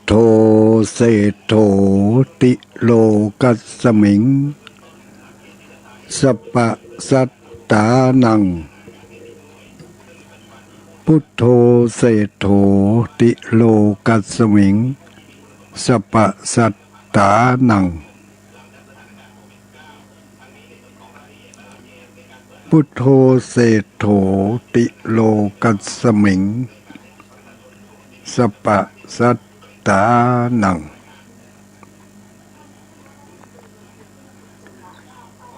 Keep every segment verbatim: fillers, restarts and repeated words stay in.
โธ เศรษโฐ ติโลกัสสมิง สัปปะสัตตานัง พุทโธ เศรษโฐ ติโลกัสสมิง สัปปะสัตตานัง พุทโธ เศรษโฐ ติโลกัสสมิง สัปปะสัตตานัง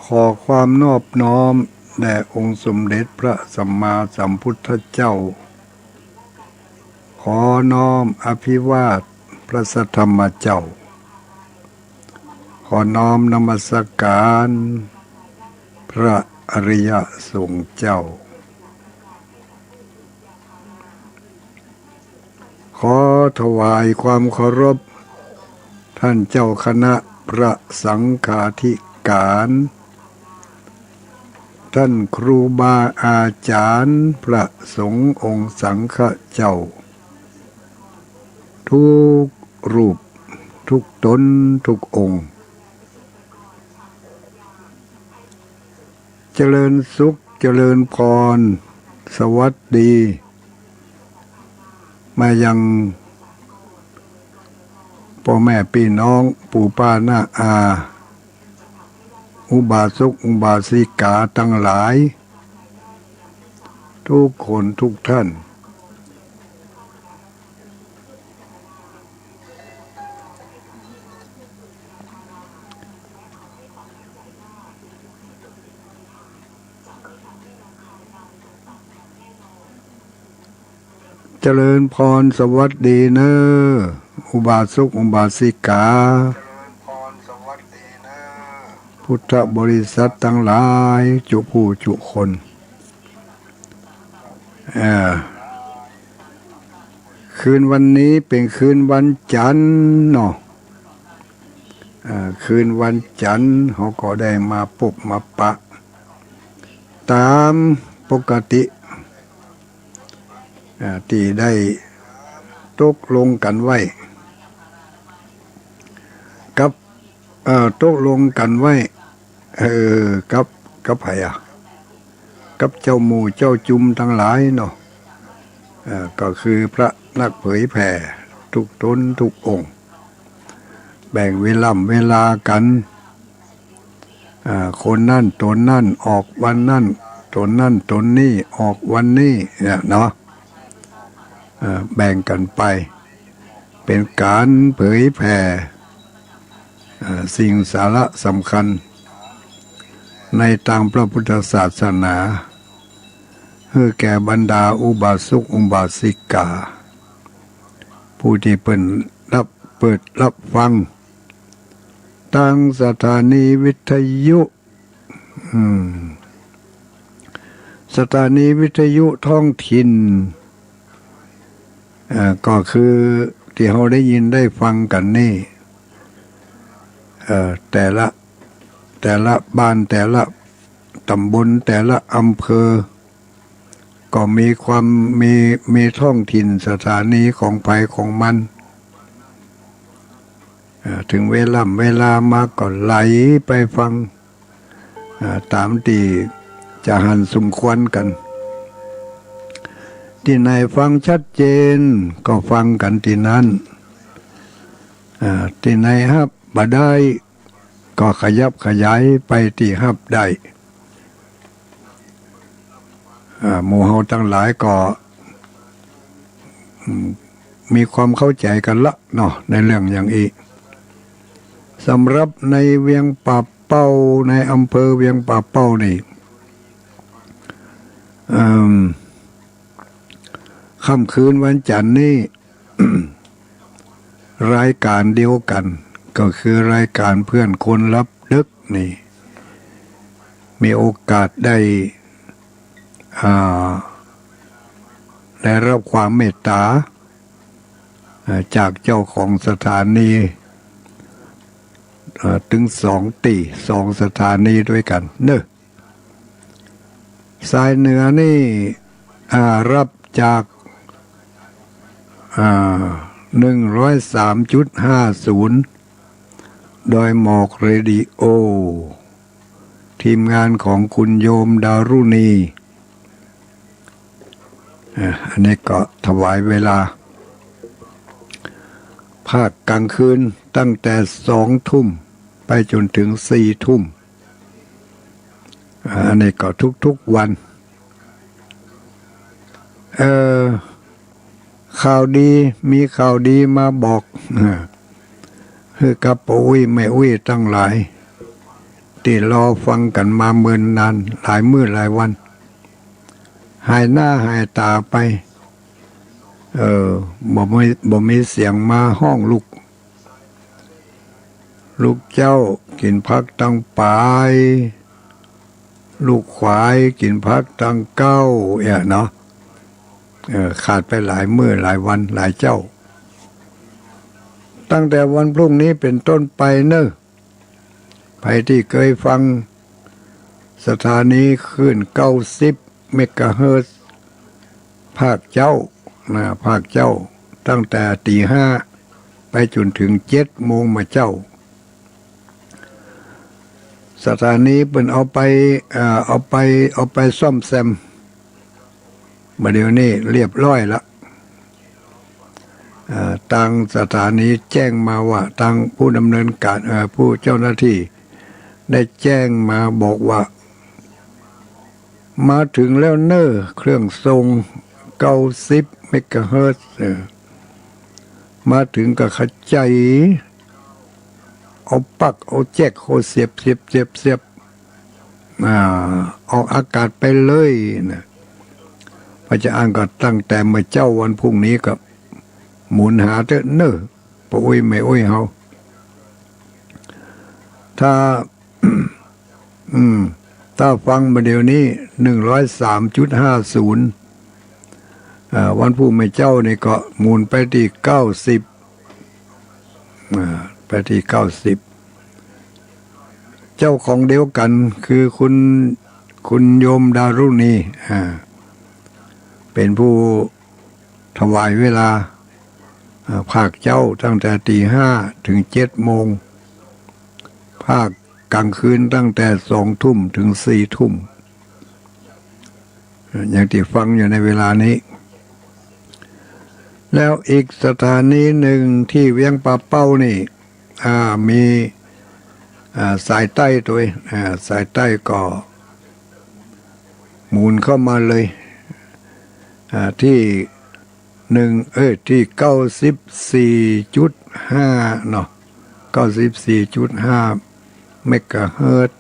ขอความนอบน้อมแด่องค์สมเด็จพระสัมมาสัมพุทธเจ้า ขอน้อมอภิวาทพระสัทธรรมเจ้า ขอน้อมนมัสการพระอริยสงฆ์เจ้า ขอถวายความเคารพท่านเจ้าคณะพระสังฆาธิการ ท่านครูบาอาจารย์พระสงฆ์องค์สังฆเจ้า ทุกรูป ทุกต๋น ทุกองค์ เจริญสุข เจริญพร สวัสดี มายังป้อแม่ปี้น้อง ปู่ป้าน้าอา อุบาสกอุบาสิกาตังหลาย ทุกคนทุกท่าน เจริญพรสวัสดีเน้อ อุบาสกอุบาสิกา พุทธบริษัทตังหลาย จุผู้จุคน เอ่อ คืนวันนี้เป๋นคืนวันจันทร์เนาะ เอ่อ คืนวันจันทร์ เฮาก็ได้มาปบมาปะ ต๋ามปกติ เอ่อ ตี้ได้ตกลงกั๋นไว้ กับ เอ่อ ตกลงกั๋นไว้ เอ่อ กับ กับใผอะ กับเจ้าหมู่เจ้าจุมตังหลายเนาะ เอ่อ ก็คือพระนักเผยแผ่ทุกต๋นทุกองค์ แบ่งเวล่ำเวลากั๋น อ่า คนนั้นต๋นนั้นออกวันนั้น ต๋นนั้นต๋นนี้ออกวันนี้ เนี่ยเนาะ เอ่อ แบ่งกั๋นไป เป๋นก๋านเผยแผ่ เอ่อ สิ่งสาระสำคัญ ในตางพระพุทธศาสนา หื้อแก่บรรดาอุบาสกอุบาสิกา ผู้ตี้เปิ้นรับ เปิดรับฟัง ตางสถานีวิทยุ อืม สถานีวิทยุท้องถิ่น เอ่อ ก็คือตี้เฮาได้ยินได้ฟังกั๋นนี่ เอ่อ แต่ละ แต่ละบ้าน แต่ละต๋ำบล แต่ละอำเภอ ก็มีความ มี มีท้องถิ่นสถานีของใผของมัน เอ่อ เถิงเวล่ำเวลามาก็ไหลไปฟัง เอ่อ ต๋ามตี้จะหันสมควรกั๋น ตี้ไหนฟังชัดเจนก็ฟังกั๋นตี้นั้น เอ่อ ตี้ไหนฮับบ่ได้ก็ขยับขยายไปตี้ฮับได้ อ่า หมู่เฮาตังหลายก็ อืม มีความเข้าใจ๋กั๋นละเนาะ ในเรื่องอย่างอี้ สำหรับในเวียงป่าเป้า ในอำเภอเวียงป่าเป้านี่ เอิ่ม ค่ำคืนวันจันทร์นี่ รายก๋านเดียวกั๋น ก็คือรายก๋านเพื่อนคนลับดึกนี่ มีโอกาสได้ อ่า ได้รับความเมตต๋า อ่า จากเจ้าของสถานี เอ่อ เถิงสองตี้ สองสถานีตวยกั๋นเนาะ สายเหนือนี่ อ่า ฮับจาก อ่า หนึ่งร้อยสามจุดห้าศูนย์ ดอยหมอกเรดิโอ ทีมงานของคุณโยมดารุณี อ่ะ อันนี้ก็ถวายเวลา ภาคกลางคืนตั้งแต่สองทุ่มไปจนถึงสี่ทุ่ม อ่ะ อันนี้ก็ทุกๆวัน เอ่อ ข่าวดี มีข่าวดีมาบอก อ่า หื้อกับป้ออุ๊ยแม่อุ๊ยตังหลาย ตี้รอฟังกั๋นมาเมินนาน หลายมื้อหลายวัน หายหน้าหายต๋าไป เออ บ่มี บ่มีเสียงมาฮ้องลูก ลูกเจ๊ากิ๋นผักตังป๋าย ลูกขวายกิ๋นผักตังเก๊า เอี้ยเนาะ เออ ขาดไปหลายมื้อหลายวันหลายเจ๊า ตั้งแต่วันพรุ่งนี้เป๋นต้นไปเน่อ ใผตี้เกยฟังสถานีคลื่นเก้าสิบเมกะเฮิรตซ์ ภาคเจ๊า นะ ภาคเจ๊า ตั้งแต่ตี๋ห้าไปจ๋นเถิงเจ็ดโมงเมื่อเจ๊า สถานีเปิ้นเอาไป เอ่อ เอาไป เอาไปซ่อมแซม บ่าเดี่ยวนี้เรียบร้อยละ เอ่อ ตางสถานีแจ้งมาว่า ตางผู้ดำเนินก๋าน เอ่อ ผู้เจ้าหน้าตี้ได้แจ้งมาบอกว่า มาเถิงแล้วเน่อ เครื่องส่งเก้าสิบเมกะเฮิรตซ์ เออ มาเถิงก็ขะใจ๋ เอาปลั๊ก เอาแจ็ค เข้าเสียบ เสียบ เสียบ เสียบ อ่า ออกอากาศไปเลยนะ ป้อจะอั้นก็ตั้งแต่เมื่อเจ๊าวันพรุ่งนี้ก็หมุนหาเต๊อะเน่อ ป้ออุ๊ยแม่อุ๊ยเฮา ถ้า อืม ถ้าฟังบ่าเดี่ยวนี้ หนึ่งร้อยสามจุดห้าศูนย์ อ่า วันพุธเมื่อเจ๊านี่ก็หมุนไปตี้เก้าสิบ อ่า ไปตี้เก้าสิบ เจ้าของเดียวกั๋นคือคุณ คุณโยมดารุณี อ่า เป๋นผู้ ถวายเวลา อ่า ภาคเจ๊าตั้งแต่ตี๋ห้าเถิงเจ็ดโมง ภาคก๋างคืนตั้งแต่สองทุ่มเถิงสี่ทุ่ม อ่า อย่างตี้ฟังอยู่ในเวลานี้ แล้วอีกสถานีนึ่งตี้เวียงป่าเป้านี่ อ่า มี อ่า สายใต้ตวย อ่า สายใต้ก็หมุนเข้ามาเลย อ่า ตี้ นึ่ง เอ้ย ตี้เก้าสิบสี่จุดห้าเนาะ เก้าสิบสี่จุดห้าเมกะเฮิรตซ์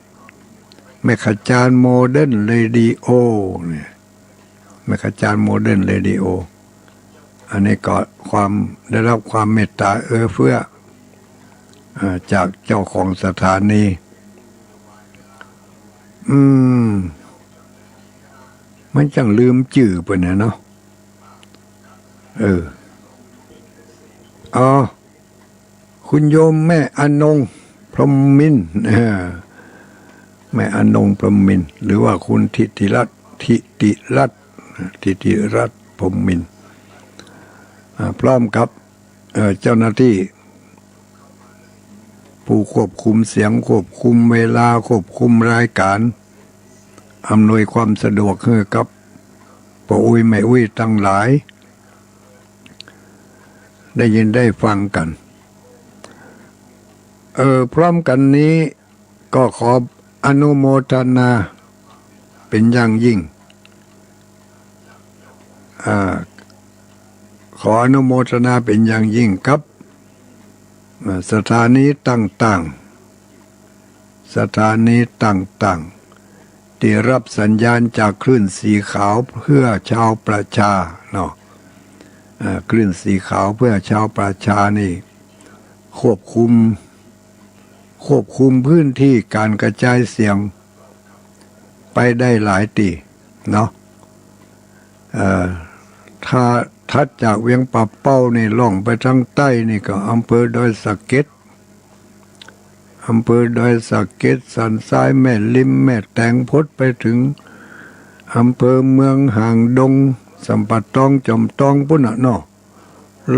แม่ขจารย์โมเดิร์นเรดิโอ เนี่ย แม่ขจารย์โมเดิร์นเรดิโอ อันนี้ก็ความ ได้รับความเมตต๋าเอื้อเฟื้อ อ่า จากเจ้าของสถานี อืม มันจั้งลืมจื้อเปิ้นนะเนาะ เออ อ๋อ คุณโยมแม่อนง พรหมมินทร์ เออ แม่อนง พรหมมินทร์ หรือว่าคุณทิติรัตน์ ทิติรัตน์ ทิติรัตน์ พรหมมินทร์ อ่า พร้อมกับ เอ่อ เจ้าหน้าตี้ ผู้ควบคุมเสียง ควบคุมเวลา ควบคุมรายก๋าน อำนวยความสะดวกหื้อกับป้ออุ๊ยแม่อุ๊ยตังหลาย ได้ยินได้ฟังกั๋น เอ่อ พร้อมกั๋นนี้ ก็ขออนุโมทนาเป๋นอย่างยิ่ง อ่า ขออนุโมทนาเป๋นอย่างยิ่งกับ อ่า สถานีต่างๆ สถานีต่างๆ ตี้รับสัญญาณจากคลื่นสีขาวเพื่อชาวประชาเนาะ อ่า คลื่นสีขาวเพื่อชาวประชานี่ ควบคุม ควบคุมพื้นที่ก๋านกระจายเสียงไปได้หลายตี้เนาะ เอ่อ ถ้าถัดจากเวียงป่าเป้านี่ล่องไปตางใต้นี่ก็อำเภอดอยสะเก็ด อำเภอดอยสะเก็ด สันทราย แม่ริม แม่แตง พดไปเถิงอำเภอเมือง หางดง สัมปะตอง จอมตอง ปู๊นน่ะเนาะ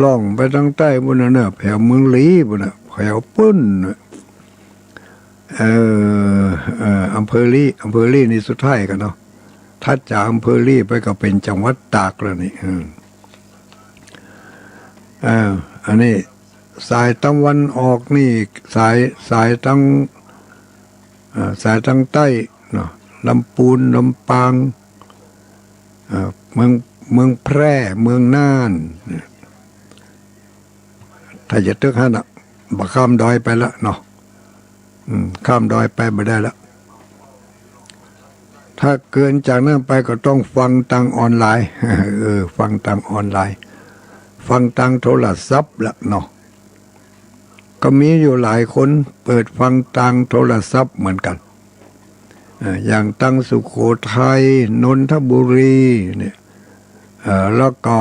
ล่องไปตางใต้ปู้นน่ะเนาะ แถวเมืองลี้ปู้นน่ะ แถวปู้นน่ะ เอ่อ เอ่อ อำเภอลี้ อำเภอลี้นี่สุดท้ายกั๋นเนาะ ถัดจากอำเภอลี้ไปก็เป๋นจังหวัดตากแล้วนี่ อืม เอ่อ อันนี้สายตะวันออกนี่ สาย สายตาง เอ่อ สายตางใต้เนาะ ลำปูน ลำปาง เอ่อ เมือง เมืองแพร่ เมืองน่านเนี่ย ถ้าจะตึกหั้นน่ะ บ่ข้ามดอยไปละเนาะ อืม ข้ามดอยไปบ่ได้ละ ถ้าเกินจากนั้นไปก็ต้องฟังตางออนไลน์ เออ ฟังตางออนไลน์ ฟังตางโทรศัพท์ละเนาะ ก็มีอยู่หลายคนเปิดฟังตางโทรศัพท์เหมือนกั๋น เอ่อ อย่างตางสุโขทัย นนทบุรีเนี่ย เอ่อ แล้วก็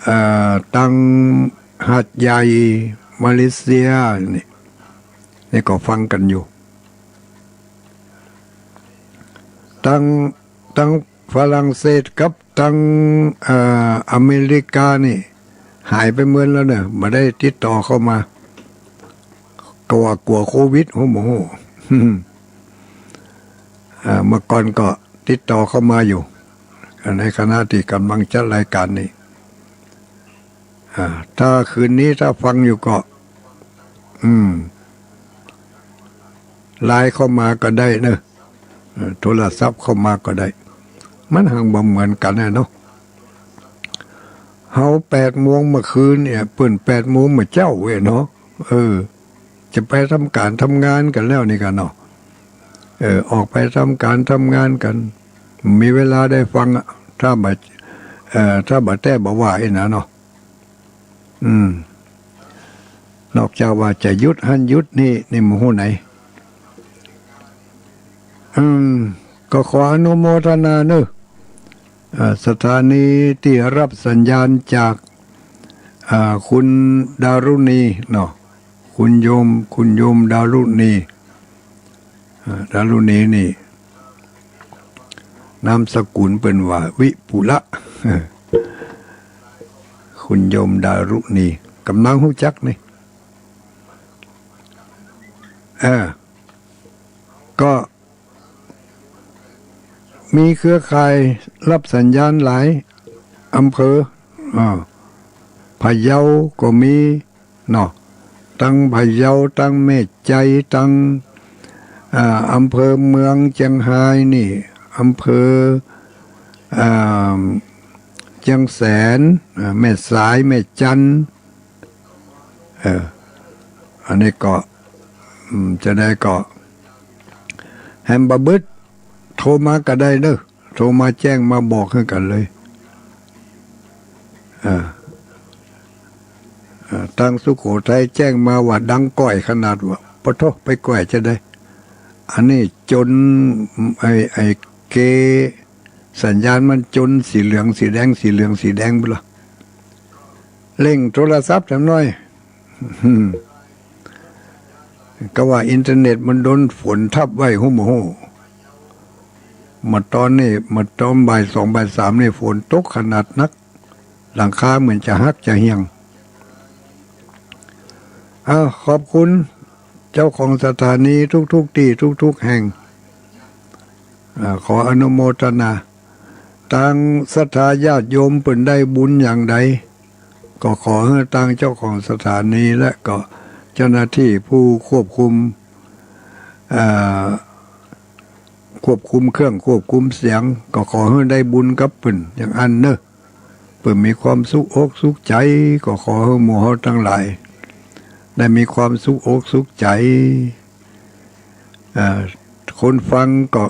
เอ่อ ตางหาดใหญ่ มาเลเซียเนี่ย นี่ก็ฟังกั๋นอยู่ ตาง ตางฝรั่งเศสกับตาง เอ่อ อเมริกานี่ หายไปหมดแล้วเนาะ บ่ได้ติดต่อเข้ามา ก็ว่ากั๋วโควิด ฮู้บ่ฮู้ เอ่อ เมื่อก่อนก็ติดต่อเข้ามาอยู่ ในขณะตี้ก่ำลังจัดรายก๋านนี่ อ่า ถ้าคืนนี้ถ้าฟังอยู่ก็ อืม ไลน์เข้ามาก็ได้เนาะ เอ่อ โทรศัพท์เข้ามาก็ได้ มันหังบ่เหมือนกั๋นน่ะเนาะ เฮาแปดโมงเมื่อคืนเนี่ย เปิ้นแปดโมงเมื่อเจ๊าเว้ยเนาะ เออ จะไปทำก๋านทำงานกั๋นแล้วนี่กั๋นเนาะ เออ ออกไปทำก๋านทำงานกั๋น มีเวลาได้ฟังอะ ถ้าบ่ เอ่อ ถ้าบ่แต้บ่ว่าอี้นะเนาะ อืม นอกจากว่าจะหยุดหั้นหยุดนี่ นี่บ่ฮู้ไหน อืม ก็ขออนุโมทนาเนาะ เอ่อ สถานีตี้รับสัญญาณจาก อ่า คุณดารุณีเนาะ คุณโยม คุณโยมดารุณี อ่า ดารุณีนี่ นามสกุลเปิ้นว่าวิปุละ คุณโยมดารุณี ก่ำลังฮู้จักนี่ เออ ก็ มีเครือข่ายรับสัญญาณหลายอำเภอ อ่า พะเยาก็มีเนาะ ตางพะเยา ตางแม่ไจ้ ตาง อ่า อำเภอเมืองเจียงฮายนี่ อำเภอ อ่า เจียงแสน อ่า แม่สาย แม่จันทน์ เออ อันนี้ก็ อืม จะได้ก็ แหมบ่บึด โทรมาก็ได้เนาะ โทรมาแจ้งมาบอกหื้อกั๋นเลย เออ เออ ตางสุโขทัยแจ้งมาว่าดังก้อยขนาดว่า ปะโธ่ ไปก้อยจะได้ อันนี้จ๋น ไอ้ ไอ้เก สัญญาณมันจ๋นสีเหลืองสีแดง สีเหลืองสีแดงไปละ เร่งโทรศัพท์แถมหน้อย อืม ก็ว่าอินเทอร์เน็ตมันโดนฝนทับไว้ ฮู้บ่ฮู้ เมื่อตอนนี้ เมื่อตอนบ่ายสองบ่ายสามนี่ฝนตกขนาดนัก หลังคาเหมือนจะหักจะเหี่ยง อ้าว ขอบคุณเจ้าของสถานีทุกๆ ตี้ ทุกๆ แห่ง อ่า ขออนุโมทนา ตางศรัทธาญาติโยมเปิ้นได้บุญอย่างใด ก็ขอหื้อตางเจ้าของสถานีและก็เจ้าหน้าตี้ผู้ควบคุม อ่า ควบคุมเครื่องควบคุมเสียง ก็ขอหื้อได้บุญกับเปิ้นอย่างอั้นเนาะ เปิ้นมีความสุขอกสุขใจ๋ ก็ขอหื้อหมู่เฮาตังหลาย ได้มีความสุขอกสุขใจ๋ อ่า คนฟังก็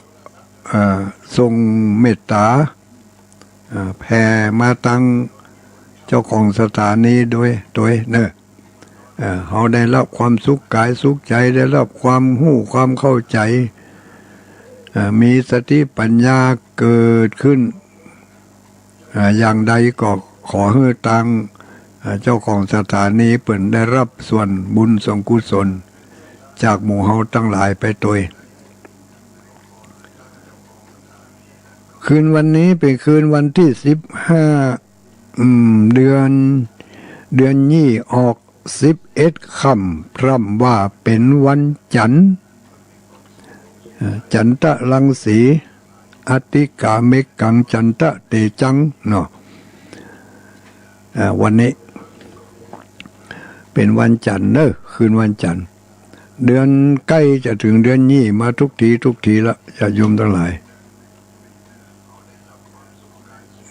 อ่า ส่งเมตต๋า อ่า แผ่มาตางเจ้าของสถานีโดย โดยเนาะ เอ่อ เฮาได้รับความสุขกายสุขใจ๋ ได้รับความฮู้ความเข้าใจ๋ เอ่อ มีสติปัญญาเกิดขึ้น เอ่อ อย่างใดก็ขอหื้อตาง เอ่อ เจ้าของสถานีเปิ้นได้รับส่วนบุญส่วนกุศล จากหมู่เฮาตังหลายไปตวย คืนวันนี้เป๋นคืนวันตี้สิบห้า อืม เดือน เดือนยี่ออกสิบเอ็ดค่ำ พร่ำว่าเป๋นวันจันทร์ เอ่อ จันทะรังสี อติกาเมกัง จันทะเตจัง เนาะ อ่า วันนี้เป๋นวันจันทร์เน่อ คืนวันจันทร์ เดือนใก้จะเถิงเดือนยี่มาทุกทีทุกทีละ ญาติโยมตังหลาย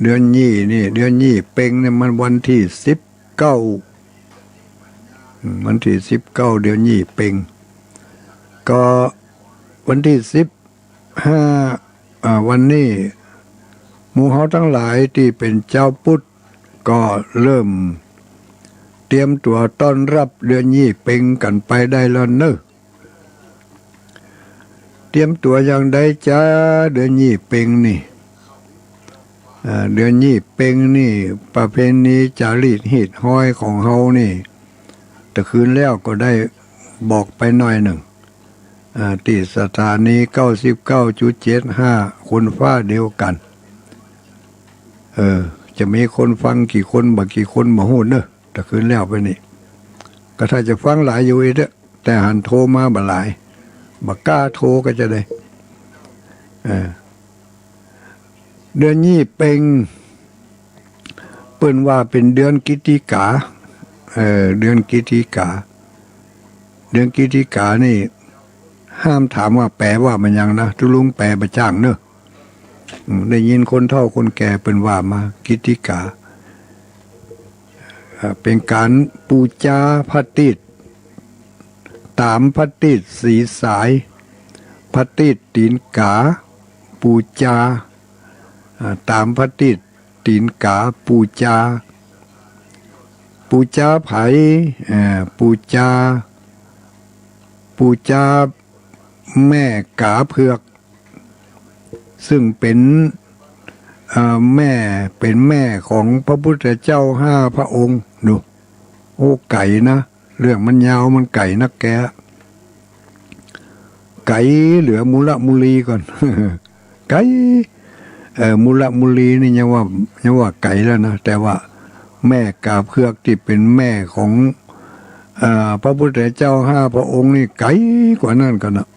เดือนยี่นี่ เดือนยี่เป็งนี่มันวันตี้สิบเก้า อืม วันตี้สิบเก้า เดือนยี่เป็ง ก็วันตี้สิบห้า อ่า วันนี้หมู่เฮาตังหลายตี้เป๋นจาวปุทธก็เริ่มเตรียมตั๋วต้อนฮับเดือนยี่เป็งกั๋นไปได้แล้วเน่อ เตรียมตั๋วอย่างใดจ๊ะ เดือนยี่เป็งนี่ อ่า เดือนยี่เป็งนี่ ประเพณีจ๋ารีตฮีตฮอยของเฮานี่ ตะคืนแล้วก็ได้บอกไปหน่อยนึ่ง อ่า ตี้สถานี เก้าสิบเก้าจุดเจ็ดห้า คนฟ้าเดียวกั๋น เออ จะมีคนฟังกี่คน บ่ากี่คน บ่ฮู้เน่อ ตะคืนแล้วไปนี่ ก็ถ้าจะฟังหลายอยู่อีกเต๊อะ แต่หันโทรมาบ่หลาย บ่กล้าโทรก็จะได้ เออ เดือนยี่เป็ง เปิ้นว่าเป๋นเดือนกิตติกา เออ เดือนกิตติกา เดือนกิตติกานี่ ห้ามถามว่าแปลว่ามันหยังนะ ตุ๊ลุงแปลบ่จ้างเน่อ อืม ได้ยินคนเฒ่าคนแก่เปิ้นว่ามา กิตติกา เอ่อ เป๋นก๋านปู๋จาพระอาทิตย์ ต๋ามพระอาทิตย์สีสาย พระอาทิตย์ตี๋นก๋า ปู๋จา อ่า ต๋ามพระอาทิตย์ตี๋นก๋า ปู๋จา ปู๋จาใผ เอ่อ ปู๋จา ปู๋จาแม่ก๋าเผือก ซึ่งเป๋น เอ่อ แม่ เป๋นแม่ของพระพุทธเจ้าห้าพระองค์ ดู โอ้ ไก๋นะ เรื่องมันยาว มันไก๋นักแก ไก๋เหลือมูละมูลีก่อน ไก๋ เอ่อ มูละมูลีนี่ยังว่า ยังว่าไก๋แล้วนะ แต่ว่าแม่ก๋าเผือกตี้เป๋นแม่ของ เอ่อ พระพุทธเจ้าห้าพระองค์นี่ไก๋กว่านั้นก่อนนะ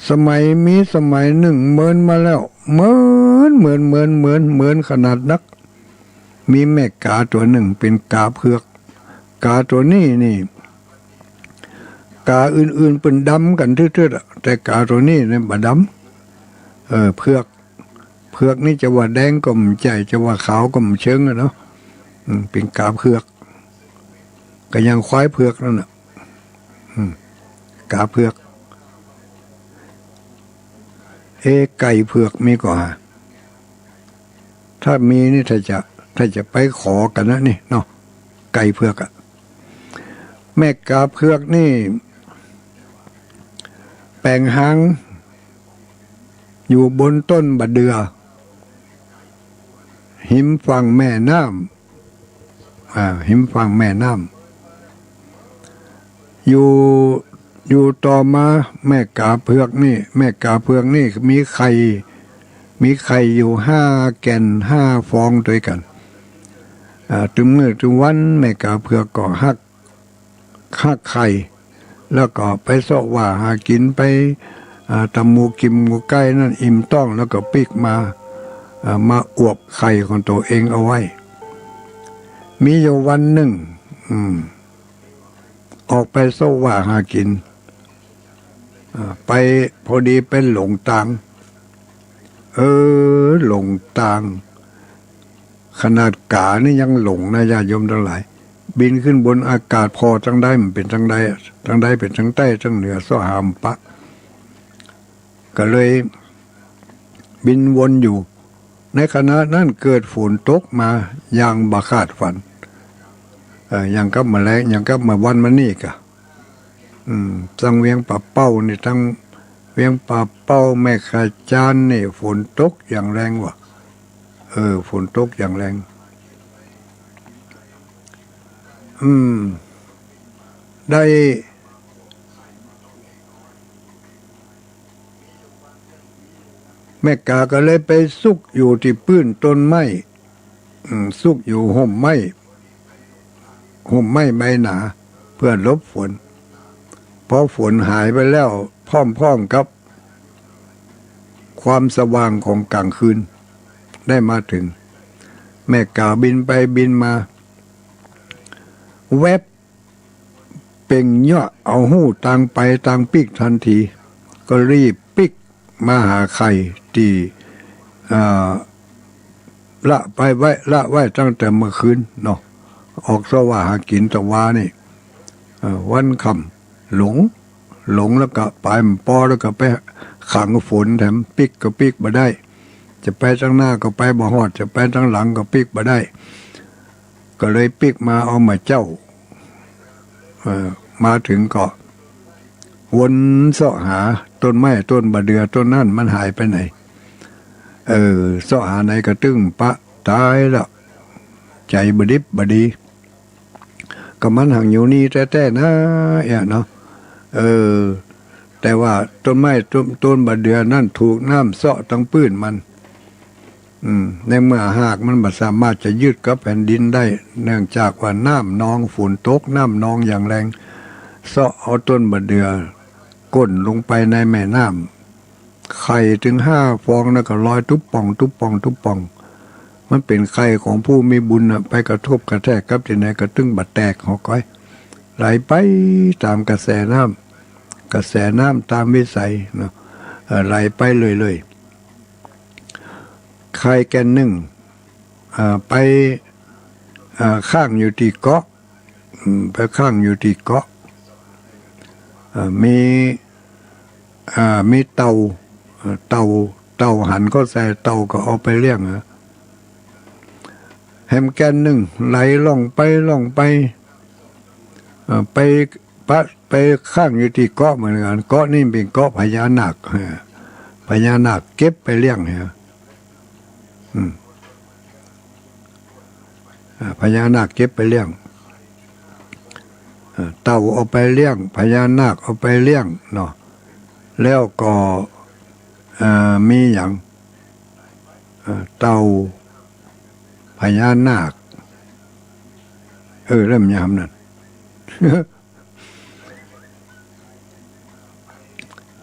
สมัย มีสมัยนึ่งเมินมาแล้ว เมิน เมิน เมิน เมิน เมินขนาดนัก มีแม่ก๋าตั๋วนึ่งเป๋นก๋าเผือก ก๋าตั๋วนี้นี่ ก๋าอื่นๆ เปิ้นดำกั๋นทืดๆ อะ แต่ก๋าตั๋วนี้นี่บ่ดำ เออ เผือก เผือกนี่จะว่าแดงก็บ่ใจ้ จะว่าขาวก็บ่เชิงอะเนาะ อืม เป๋นก๋าเผือก ก็อย่างควายเผือกนั่นน่ะ อืม ก๋าเผือก เอ๊ะ ไก่เผือกมีก่อฮะ ถ้ามีนี่ถ้าจะ ถ้าจะไปขอกั๋นนะนี่เนาะ ไก่เผือกอะ แม่ก๋าเผือกนี่ แป๋งฮางอยู่บนต้นบ่าเดื่อ ฮิมฝั่งแม่น้ำ อ่า ฮิมฝั่งแม่น้ำ อยู่ อยู่ต่อมาแม่ก๋าเผือกนี่ แม่ก๋าเผือกนี่มีไข่ มีไข่อยู่ห้าแก่นห้าฟองตวยกั๋น อ่า ตึงมื้อตึงวันแม่ก๋าเผือกก็ฮัก ฮักไข่ แล้วก็ไปเซาะว่าหากิ๋นไป อ่า ตำหมู่กิ๋นหมู่ใก้นั่นอิ่มต๊อง แล้วก็ปิ๊กมา อ่า มาอวบไข่ของตั๋วเองเอาไว้ มีอยู่วันนึ่ง อืม ออกไปเซาะว่าหากิ๋น อ่า ไป พอดีไปหลงตาง เออ หลงตาง ขนาดก๋านี่ยังหลงนะ ญาติโยมตังหลาย บินขึ้นบนอากาศผ่อตางใดมันเป๋นตางใดอะ ตางใดเป๋นตางใต้ตางเหนือ เซาะหาบ่ปะ ก็เลยบินวนอยู่ ในขณะนั้นเกิดฝนตกมาอย่างบ่คาดฝัน เอ่อ อย่างกับเมื่อแลง อย่างกับเมื่อวันมานี่กะ อืม ตังเวียงป่าเป้านี่ ตังเวียงป่าเป้า แม่ขะจานนี่ ฝนตกอย่างแรงว่ะ เออ ฝนตกอย่างแรง อืม ได้ แม่ก๋าก็เลยไปซุกอยู่ตี้ปื้นต้นไม้ อืม ซุกอยู่ฮ่มไม้ ฮ่มไม้ใบหนา เปื้อหลบฝน พอฝนหายไปแล้ว พร้อมๆ กับความสว่างของก๋างคืน ได้มาเถิง แม่ก๋าบินไปบินมา แวบ เป่งเยียะเอาฮู้ตางไปตางปิ๊กตันที ก็รีบปิ๊กมาหาไข่ตี้ อ่า ละไปไว้ ละไว้ตั้งแต่เมื่อคืนเนาะ ออกเสาะหากิ๋นตะวานี่ เอ่อ วันค่ำหลง หลงแล้วก็ไปบ่ปอ แล้วก็ไปขังฝนแถม ปิ๊กก็ปิ๊กบ่ได้ จะไปตางหน้าก็ไปบ่ฮอด จะไปตางหลังก็ปิ๊กบ่ได้ ก็เลยปิ๊กมาเอาเมื่อเจ๊า เอ่อ มาเถิงก็วนเสาะหาต้นไม้ต้นบ่าเดื่อต้นนั้นมันหายไปไหน เออ เสาะหาไหนก็ตึงปะต๋ายละ ใจ๋บ่ดิบบ่ดี ก็มันหังอยู่นี่แต๊ๆ นา เอี้ยเนาะ เออ แต่ว่าต้นไม้ต้น ต้นบ่าเดื่อนั้นถูกน้ำเซาะตังปื้นมัน อืม ในเมื่อฮากมันบ่สามารถจะยึดกับแผ่นดินได้ เนื่องจากว่าน้ำนอง ฝนตก น้ำนองอย่างแรง เซาะเอาต้นบ่าเดื่อก้นลงไปในแม่น้ำ ไข่ตึงห้าฟองนั้นก็ลอยตุ๊บป่อง ตุ๊บป่อง ตุ๊บป่อง มันเป๋นไข่ของผู้มีบุญน่ะ ไปกระทบกระแทกกับตี้ไหนก็ตึงบ่แตกหอกก้อย ไหลไปต๋ามกระแสน้ำ กระแสน้ำต๋ามวิสัยเนาะ เอ่อ ไหลไปเรื่อยๆ ไข่แก่นนึ่ง เอ่อ ไป เอ่อ ค้างอยู่ตี้เกาะ อืม ไปค้างอยู่ตี้เกาะ เอ่อ มี เอ่อ มีเต่า เอ่อ เต่า เต่าหันเข้าใส่ เต่าก็เอาไปเลี้ยงอะ แหมแก่นนึ่งไหลล่องไปล่องไป เอ่อ ไปปะ ไปค้างอยู่ตี้เกาะเหมือนกั๋น เกาะนี้เป๋นเกาะพญานาค เออ พญานาคเก็บไปเลี้ยง เออ อืม อ่า พญานาคเก็บไปเลี้ยง อ่า เต่าเอาไปเลี้ยง พญานาคเอาไปเลี้ยงเนาะ แล้วก็ เอ่อ มีหยัง เอ่อ เต่า พญานาค เออ แล้วมันหยังนั้น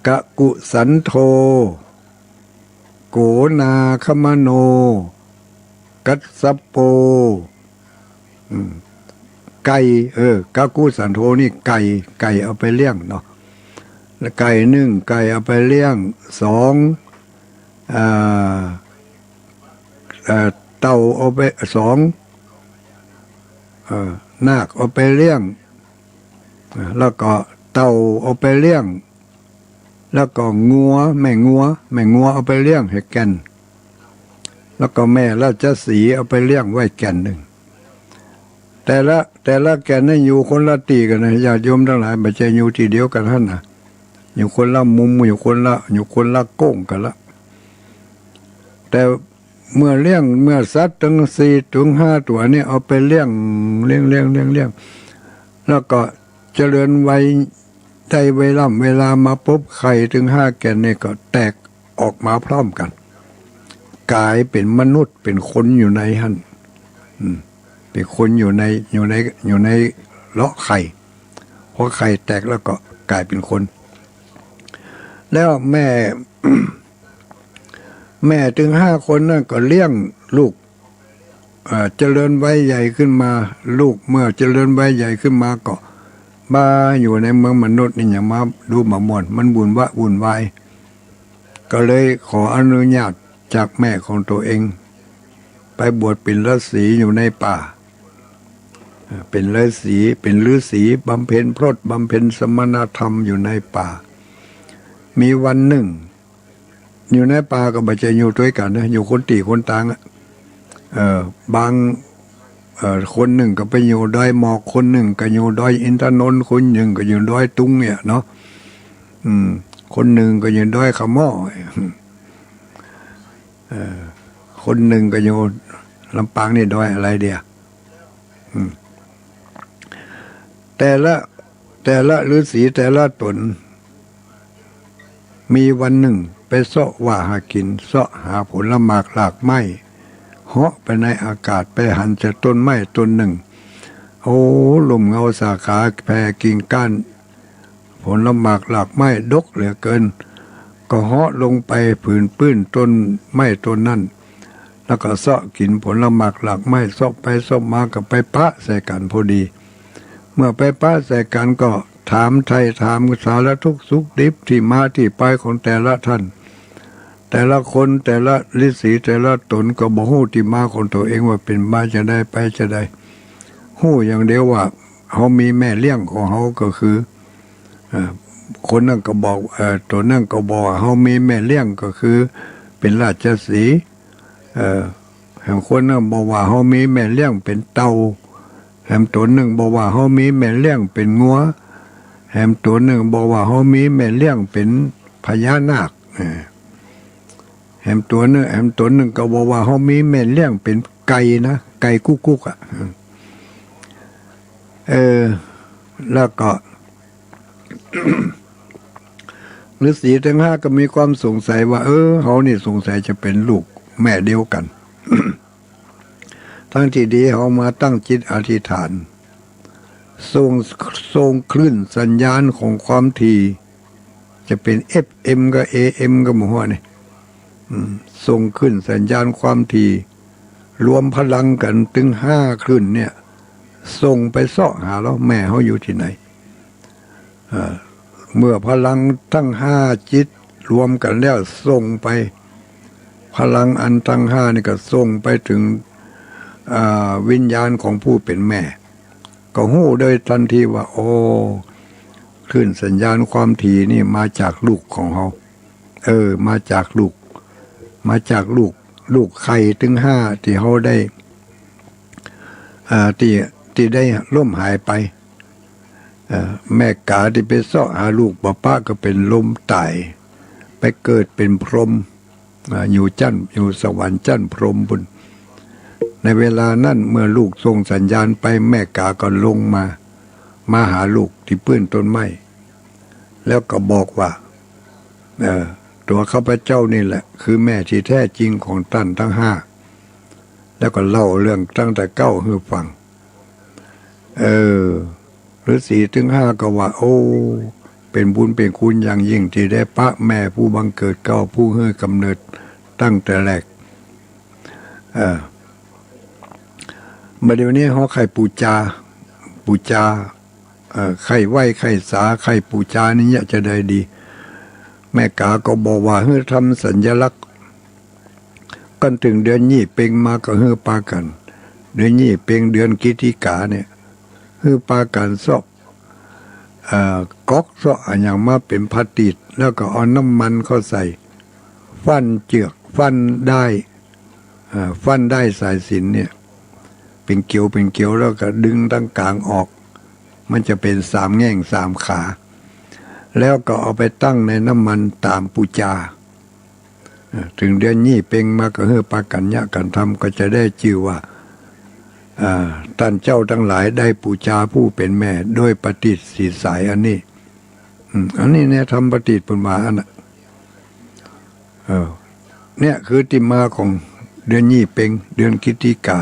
กกุสันโธ โกนาคมโน กัสสโป อืม ไก่ เออ กกุสันโธนี่ไก่ ไก่เอาไปเลี้ยงเนาะ แล้วไก่นึ่ง ไก่เอาไปเลี้ยง สอง อ่า เอ่อ เต่าเอาไป สอง เอ่อ นาคเอาไปเลี้ยง อ่า แล้วก็เต่าเอาไปเลี้ยง แล้วก็งัว แม่งัว แม่งัวเอาไปเลี้ยงแหมแก่น แล้วก็แม่ราชสีห์เอาไปเลี้ยงไว้แก่นนึ่ง แต่ละ แต่ละแก่นนี่อยู่คนละตี้กั๋นนะ ญาติโยมตังหลาย บ่ใจ้อยู่ตี้เดียวกั๋นหั้นนะ อยู่คนละมุม อยู่คนละ อยู่คนละโก้งกั๋นละ แต่เมื่อเลี้ยง เมื่อสัตว์ตึงสี่ตึงห้าตั๋วนี่เอาไปเลี้ยง เลี้ยง เลี้ยง เลี้ยง เลี้ยง แล้วก็เจริญวัย ได้เวล่ำเวลามาปุ๊บ ไข่ตึงห้าแก่นนี่ก็แตกออกมาพร้อมกั๋น ก๋ายเป๋นมนุษย์ เป๋นคนอยู่ในหั้น อืม เป๋นคนอยู่ใน อยู่ใน อยู่ในเลาะไข่ พอไข่แตกแล้วก็ก๋ายเป๋นคน แล้วแม่ แม่ตึงห้าคนนั้นก็เลี้ยงลูก เอ่อ เจริญวัยใหญ่ขึ้นมา ลูกเมื่อเจริญวัยใหญ่ขึ้นมาก็มาอยู่ในเมืองมนุษย์นี่ อย่างมาดูบ่ม่วน มันวุ่นวะ วุ่นวาย ก็เลยขออนุญาตจากแม่ของตั๋วเอง ไปบวชเป๋นฤๅษีอยู่ในป่า เอ่อ เป๋นฤๅษี เป๋นฤๅษีบำเพ็ญพรต บำเพ็ญสมณธรรมอยู่ในป่า มีวันนึ่ง อยู่ในป่าก็บ่ใจ้อยู่ตวยกั๋นนะ อยู่คนตี้คนตางอะ เอ่อ บาง เอ่อ คนนึ่งก็ไปอยู่ดอยหมอก คนนึ่งก็อยู่ดอยอินทนนท์ คนนึ่งก็อยู่ดอยตุงเนี่ยเนาะ อืม คนนึ่งก็อยู่ดอยขะหม้อ เอ่อ คนนึ่งก็อยู่ลำปางนี่ดอยอะไรเดีย อืม แต่ละ แต่ละฤๅษีแต่ละต๋น มีวันนึ่งไปเซาะว่าหากิ๋น เซาะหาผลหมากรากไม้ เหาะไปในอากาศ ไปหันจะต้นไม้ต้นนึ่ง โอ้ ร่มเงาสาขาแผ่กิ่งก้าน ผลหมากหลากไม้ดกเหลือเกิน ก็เหาะลงไปผืนปื้นต้นไม้ต้นนั้น แล้วก็เซาะกิ๋นผลหมากหลากไม้ เซาะไปเซาะมาก็ไปปะใส่กั๋นพอดี เมื่อไปปะใส่กั๋นก็ถามไถ่ถามสารทุกข์สุขดิบ ตี้มาตี้ไปของแต่ละต้าน แต่ละคนแต่ละฤๅษีแต่ละต๋นก็บ่ฮู้ตี้มาของตั๋วเองว่าเป๋นมาจาใดไปจาใด ฮู้อย่างเดียวว่าเฮามีแม่เลี้ยงของเฮาก็คือ เอ่อ คนนั้นก็บอก เอ่อ ต๋นนั้นก็บอกว่าเฮามีแม่เลี้ยงก็คือเป๋นราชสีห์ เอ่อ แหมคนนั้นบอกว่าเฮามีแม่เลี้ยงเป๋นเต่า แหมต๋นนึ่งบอกว่าเฮามีแม่เลี้ยงเป๋นงัว แหมต๋นนึ่งบอกว่าเฮามีแม่เลี้ยงเป๋นพญานาค เออ แหมตั๋วนึ่ง แหมต๋นนึ่งก็บอกว่าเฮามีแม่เลี้ยงเป๋นไก่นะ ไก่กุ๊กกุ๊กอะ เออ แล้วก็ ฤๅษีตึงห้าก็มีความสงสัยว่า เออ เฮานี่สงสัยจะเป๋นลูกแม่เดียวกั๋น ตึงตี้ดีเฮามาตั้งจิตอธิษฐาน ส่ง ส่งคลื่นสัญญาณของความถี่ จะเป๋น เอฟเอ็ม ก็ เอเอ็ม ก็บ่ฮู้นี่ อืม ส่งคลื่นสัญญาณความถี่ รวมพลังกั๋นตึงห้าคลื่นเนี่ย ส่งไปเซาะหาลาว แม่เฮาอยู่ตี้ไหน เอ่อ เมื่อพลังตึงห้าจิตรวมกั๋นแล้วส่งไป พลังอันตึงห้านี่ก็ส่งไปเถิง อ่า วิญญาณของผู้เป๋นแม่ ก็ฮู้โดยตันทีว่า โอ้ คลื่นสัญญาณความถี่นี่มาจากลูกของเฮา เออ มาจากลูก มาจากลูก ลูกไข่ตึงห้าตี้เฮาได้ อ่า ตี้ ตี้ได้ล้มหายไป เอ่อ แม่ก๋าตี้ไปเซาะหาลูกบ่ปะก็เป๋นลมต๋าย ไปเกิดเป๋นพรหม อ่า อยู่จั๊น อยู่สวรรค์จั๊นพรหมปู๊น ในเวลานั้นเมื่อลูกส่งสัญญาณไป แม่ก๋าก็ลงมา มาหาลูกตี้ปื้นต้นไม้ แล้วก็บอกว่า เอ่อ ตั๋วข้าพเจ้านี่แหละคือแม่ตี้แท้จริงของต้านตึงห้า แล้วก็เล่าเรื่องตั้งแต่เก๊าหื้อฟัง เออ ฤๅษีตึงห้าก็ว่า โอ้ เป๋นบุญเป๋นคุณอย่างยิ่งตี้ได้ปะแม่ผู้บังเกิดเกล้า ผู้หื้อกำเนิดตั้งแต่แรก เออ บ่าเดี่ยวนี้เฮาใค่ปู๋จา ปู๋จา เอ่อ ใค่ไหว้ใค่สา ใค่ปู๋จานี่จะใดดี แม่ก๋าก็บอกว่าหื้อทำสัญลักษณ์ กั๋นเถิงเดือนยี่เพ็งมาก็หื้อปากั๋น เดือนยี่เพ็ง เดือนกิติก๋าเนี่ย หื้อปากั๋นเซาะ เอ่อ ก๊อกเซาะอะหยังมาเป๋นประดิษฐ์ แล้วก็เอาน้ำมันเข้าใส่ ฟั่นเจือก ฟั่นด้าย เอ่อ ฟั่นด้ายสายสิญจน์เนี่ย เป๋นเกลียว เป๋นเกลียว แล้วก็ดึงตางก๋างออก มันจะเป๋นสามแง่งสามขา แล้วก็เอาไปตั้งในน้ำมันต๋ามปู๋จา เอ่อ เถิงเดือนยี่เพ็งมาก็หื้อปากั๋นเยียะกั๋นทำ ก็จะได้จื้อว่า อ่า ต้านเจ้าตังหลายได้ปู๋จาผู้เป๋นแม่โดยประดิษฐ์สีสายอันนี้ อืม อันนี้เนี่ยธรรมประดิษฐ์เปิ้นว่าอั้นน่ะ เออ เนี่ยคือตี้มาของเดือนยี่เพ็ง เดือนกิติก๋า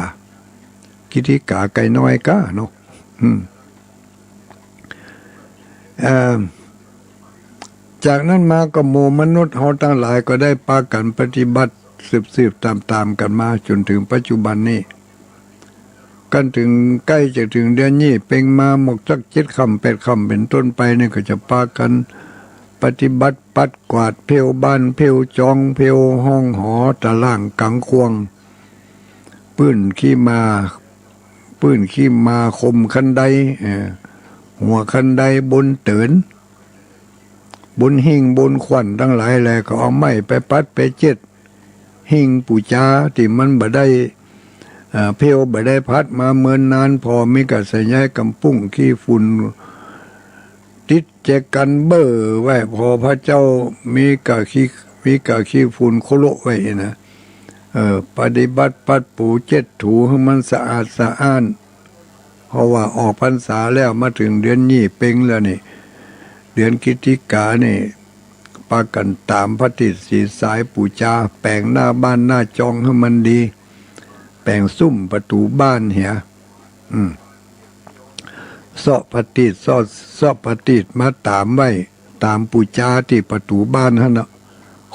กิติก๋าไก่น้อยก้าเนาะ อืม เอ่อ จากนั้นมาก็หมู่มนุษย์เฮาตังหลายก็ได้ปากั๋นปฏิบัติสืบๆ ต๋ามๆ กั๋นมาจ๋นเถิงปัจจุบันนี้ กั๋นเถิงใก้จะเถิงเดือนยี่เพ็งมา หมดสักเจ็ดค่ำแปดค่ำเป๋นต้นไปนี่ก็จะปากั๋นปฏิบัติปัดกวาดเพลบ้านเพลจอง เพลห้องหอ ตะล่างกังข่วง ปื้นขี้มา ปื้นขี้มาคมคันได เอ่อ หัวคันได บนเติน บนหิ้งบนขวัญตังหลายแล ก็เอาไม้ไปปัดไปเจ็ด หิ้งปู๋จาตี้มันบ่ได้ เอ่อ เพลบ่ได้ปัดมาเมินนาน ผ่อมีก้าสายใยกำปุ้งขี้ฝุ่น ติดแจกัญเบ้อไว้ ผ่อพระเจ้ามีก้าขี้ มีก้าขี้ฝุ่นโคะโละไว้นะ เออ ปฏิบัติปัดปู๋เจ็ดถูหื้อมันสะอาดสะอ้าน เพราะว่าออกพรรษาแล้ว มาเถิงเดือนยี่เพ็งแล้วนี่ เดือนกิติก๋านี่ ปากั๋นต๋ามประดิษฐ์สีสายปู๋จา แป๋งหน้าบ้านหน้าจองหื้อมันดี แป๋งซุ่มประตู๋บ้านเหีย อืม เซาะผะตีด เซาะ เซาะผะตีดมาต๋ามไว้ ต๋ามปู๋จาตี้ประตู๋บ้านหั้นเนาะ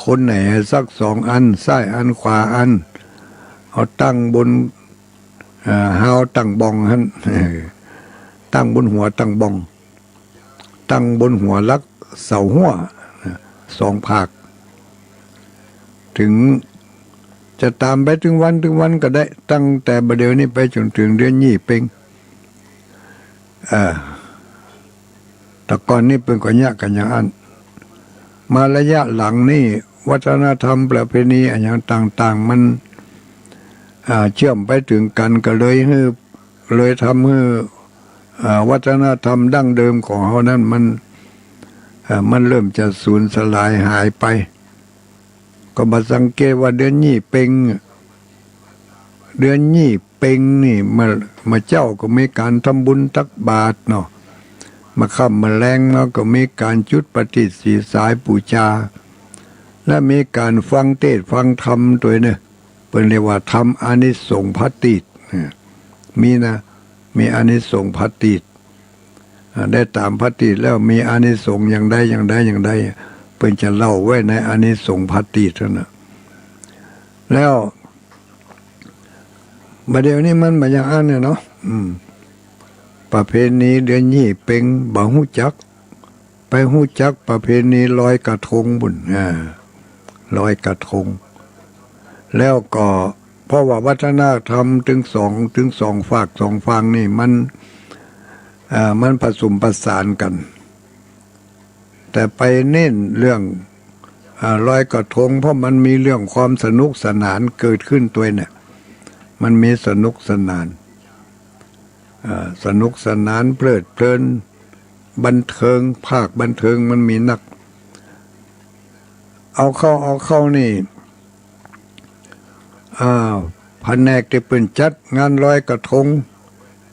คนไหนสักสองอัน ซ้ายอันขวาอัน เอาตั้งบน เอ่อ ฮาวตั้งบ่องหั้น เออ ตั้งบนหัวตั้งบ่อง ตั้งบนหัวหลักเสาหั้ว สองภาค เถิงจะต๋ามไปเถิงวันเถิงวันก็ได้ ตั้งแต่บ่าเดี่ยวนี้ไปจ๋นเถิงเดือนยี่เป็ง เอ่อ แต่ก่อนนี้เปิ้นก็เยียะกั๋นอย่างอั้น มาระยะหลังนี้ วัฒนธรรมประเพณีอะหยังต่างๆ มัน อ่า เจื้อมไปเถิงกั๋น ก็เลยหื้อ เลยทำหื้อ อ่า วัฒนธรรมดั้งเดิมของเฮานั้นมัน เอ่อ มันเริ่มจะสูญสลายหายไป ก็มาสังเกตว่าเดือนยี่เป็ง เดือนยี่เป็งนี่ มา มาเจ๊าก็มีก๋านทำบุญตักบาตรเนาะ มาค่ำมาแลงมาก็มีก๋านจุดประทีปสีสายปู๋จา และมีก๋านฟังเตสน์ฟังธรรมตวยเนาะ เปิ้นเรียกว่าธรรมอานิสงส์ผะตีด เนี่ย มีนะ มีอานิสงส์ผะตีด อ่า ได้ต๋ามผะตีดแล้วมีอานิสงส์อย่างใดอย่างใดอย่างใด เปิ้นจะเล่าไว้ในอานิสงส์ผะตีดหั้นน่ะ แล้วบ่าเดี่ยวนี้มันบ่อย่างอั้นเนี่ยเนาะ อืม ประเพณีเดือนยี่เป็งบ่ฮู้จัก ไปฮู้จักประเพณีลอยกระทงปู้น อ่า ลอยกระทง แล้วก็เพราะว่าวัฒนธรรมตึงสอง ตึงสองฝากสองฝั่งนี่มัน อ่า มันผสมผสานกั๋น แต่ไปเน้นเรื่อง อ่า ลอยกระทง เพราะมันมีเรื่องความสนุกสนานเกิดขึ้นตวยเนี่ย มันมีสนุกสนาน อ่า สนุกสนานเพลิดเพลิน บันเทิง ภาคบันเทิงมันมีนัก เอาเข้า เอาเข้านี่ อ่า แผนกตี้เปิ้นจัดงานลอยกระทง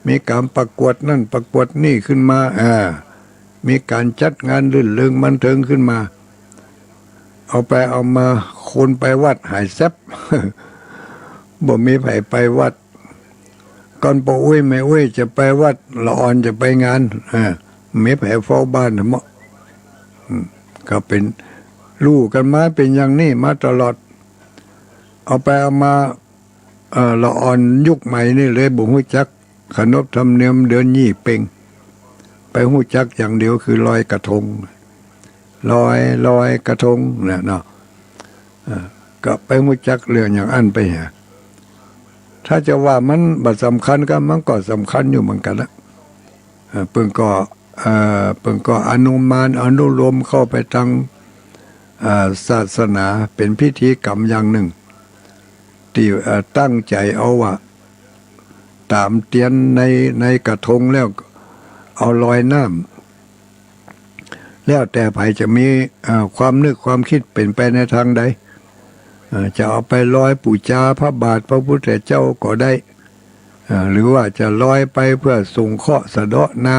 มีก๋านประกวดนั่นประกวดนี่ขึ้นมา อ่า มีก๋านจัดงานรื่นเริงบันเทิงขึ้นมา เอาไปเอามา คนไปวัดหายแซ็บ บ่มีใผไปวัด ก่อนป้ออุ๊ยแม่อุ๊ยจะไปวัด ละอ่อนจะไปงาน อ่า มีใผเฝ้าบ้านเนาะ อืม ก็เป๋น ฮู้กั๋นมาเป๋นอย่างนี้มาตลอด เอาไปเอามา เอ่อ ละอ่อนยุคใหม่นี่เลยบ่ฮู้จักขนบธรรมเนียมเดือนยี่เป็ง ไปฮู้จักอย่างเดียวคือลอยกระทง ลอย ลอยกระทงเนี่ยเนาะ เอ่อ ก็ไปฮู้จักเรื่องอย่างอั้นไปเหีย ถ้าจะว่ามันบ่สำคัญก็ มันก็สำคัญอยู่เหมือนกั๋นนะ เอ่อ เปิ้นก็ เอ่อ เปิ้นก็อนุมานอนุโลมเข้าไปตาง เอ่อ ศาสนา เป๋นพิธีกรรมอย่างนึ่ง ตี้ เอ่อ ตั้งใจ๋เอาว่า ต๋ามเตียนใน ในกระทงแล้ว เอาลอยน้ำ แล้วแต่ใผจะมี เอ่อ ความนึกความกึ๊ดเป๋นไปในตางใด เอ่อ จะเอาไปลอยปู๋จาพระบาทพระพุทธเจ้าก็ได้ เอ่อ หรือว่าจะลอยไปเพื่อส่งเคราะห์สะเดาะน้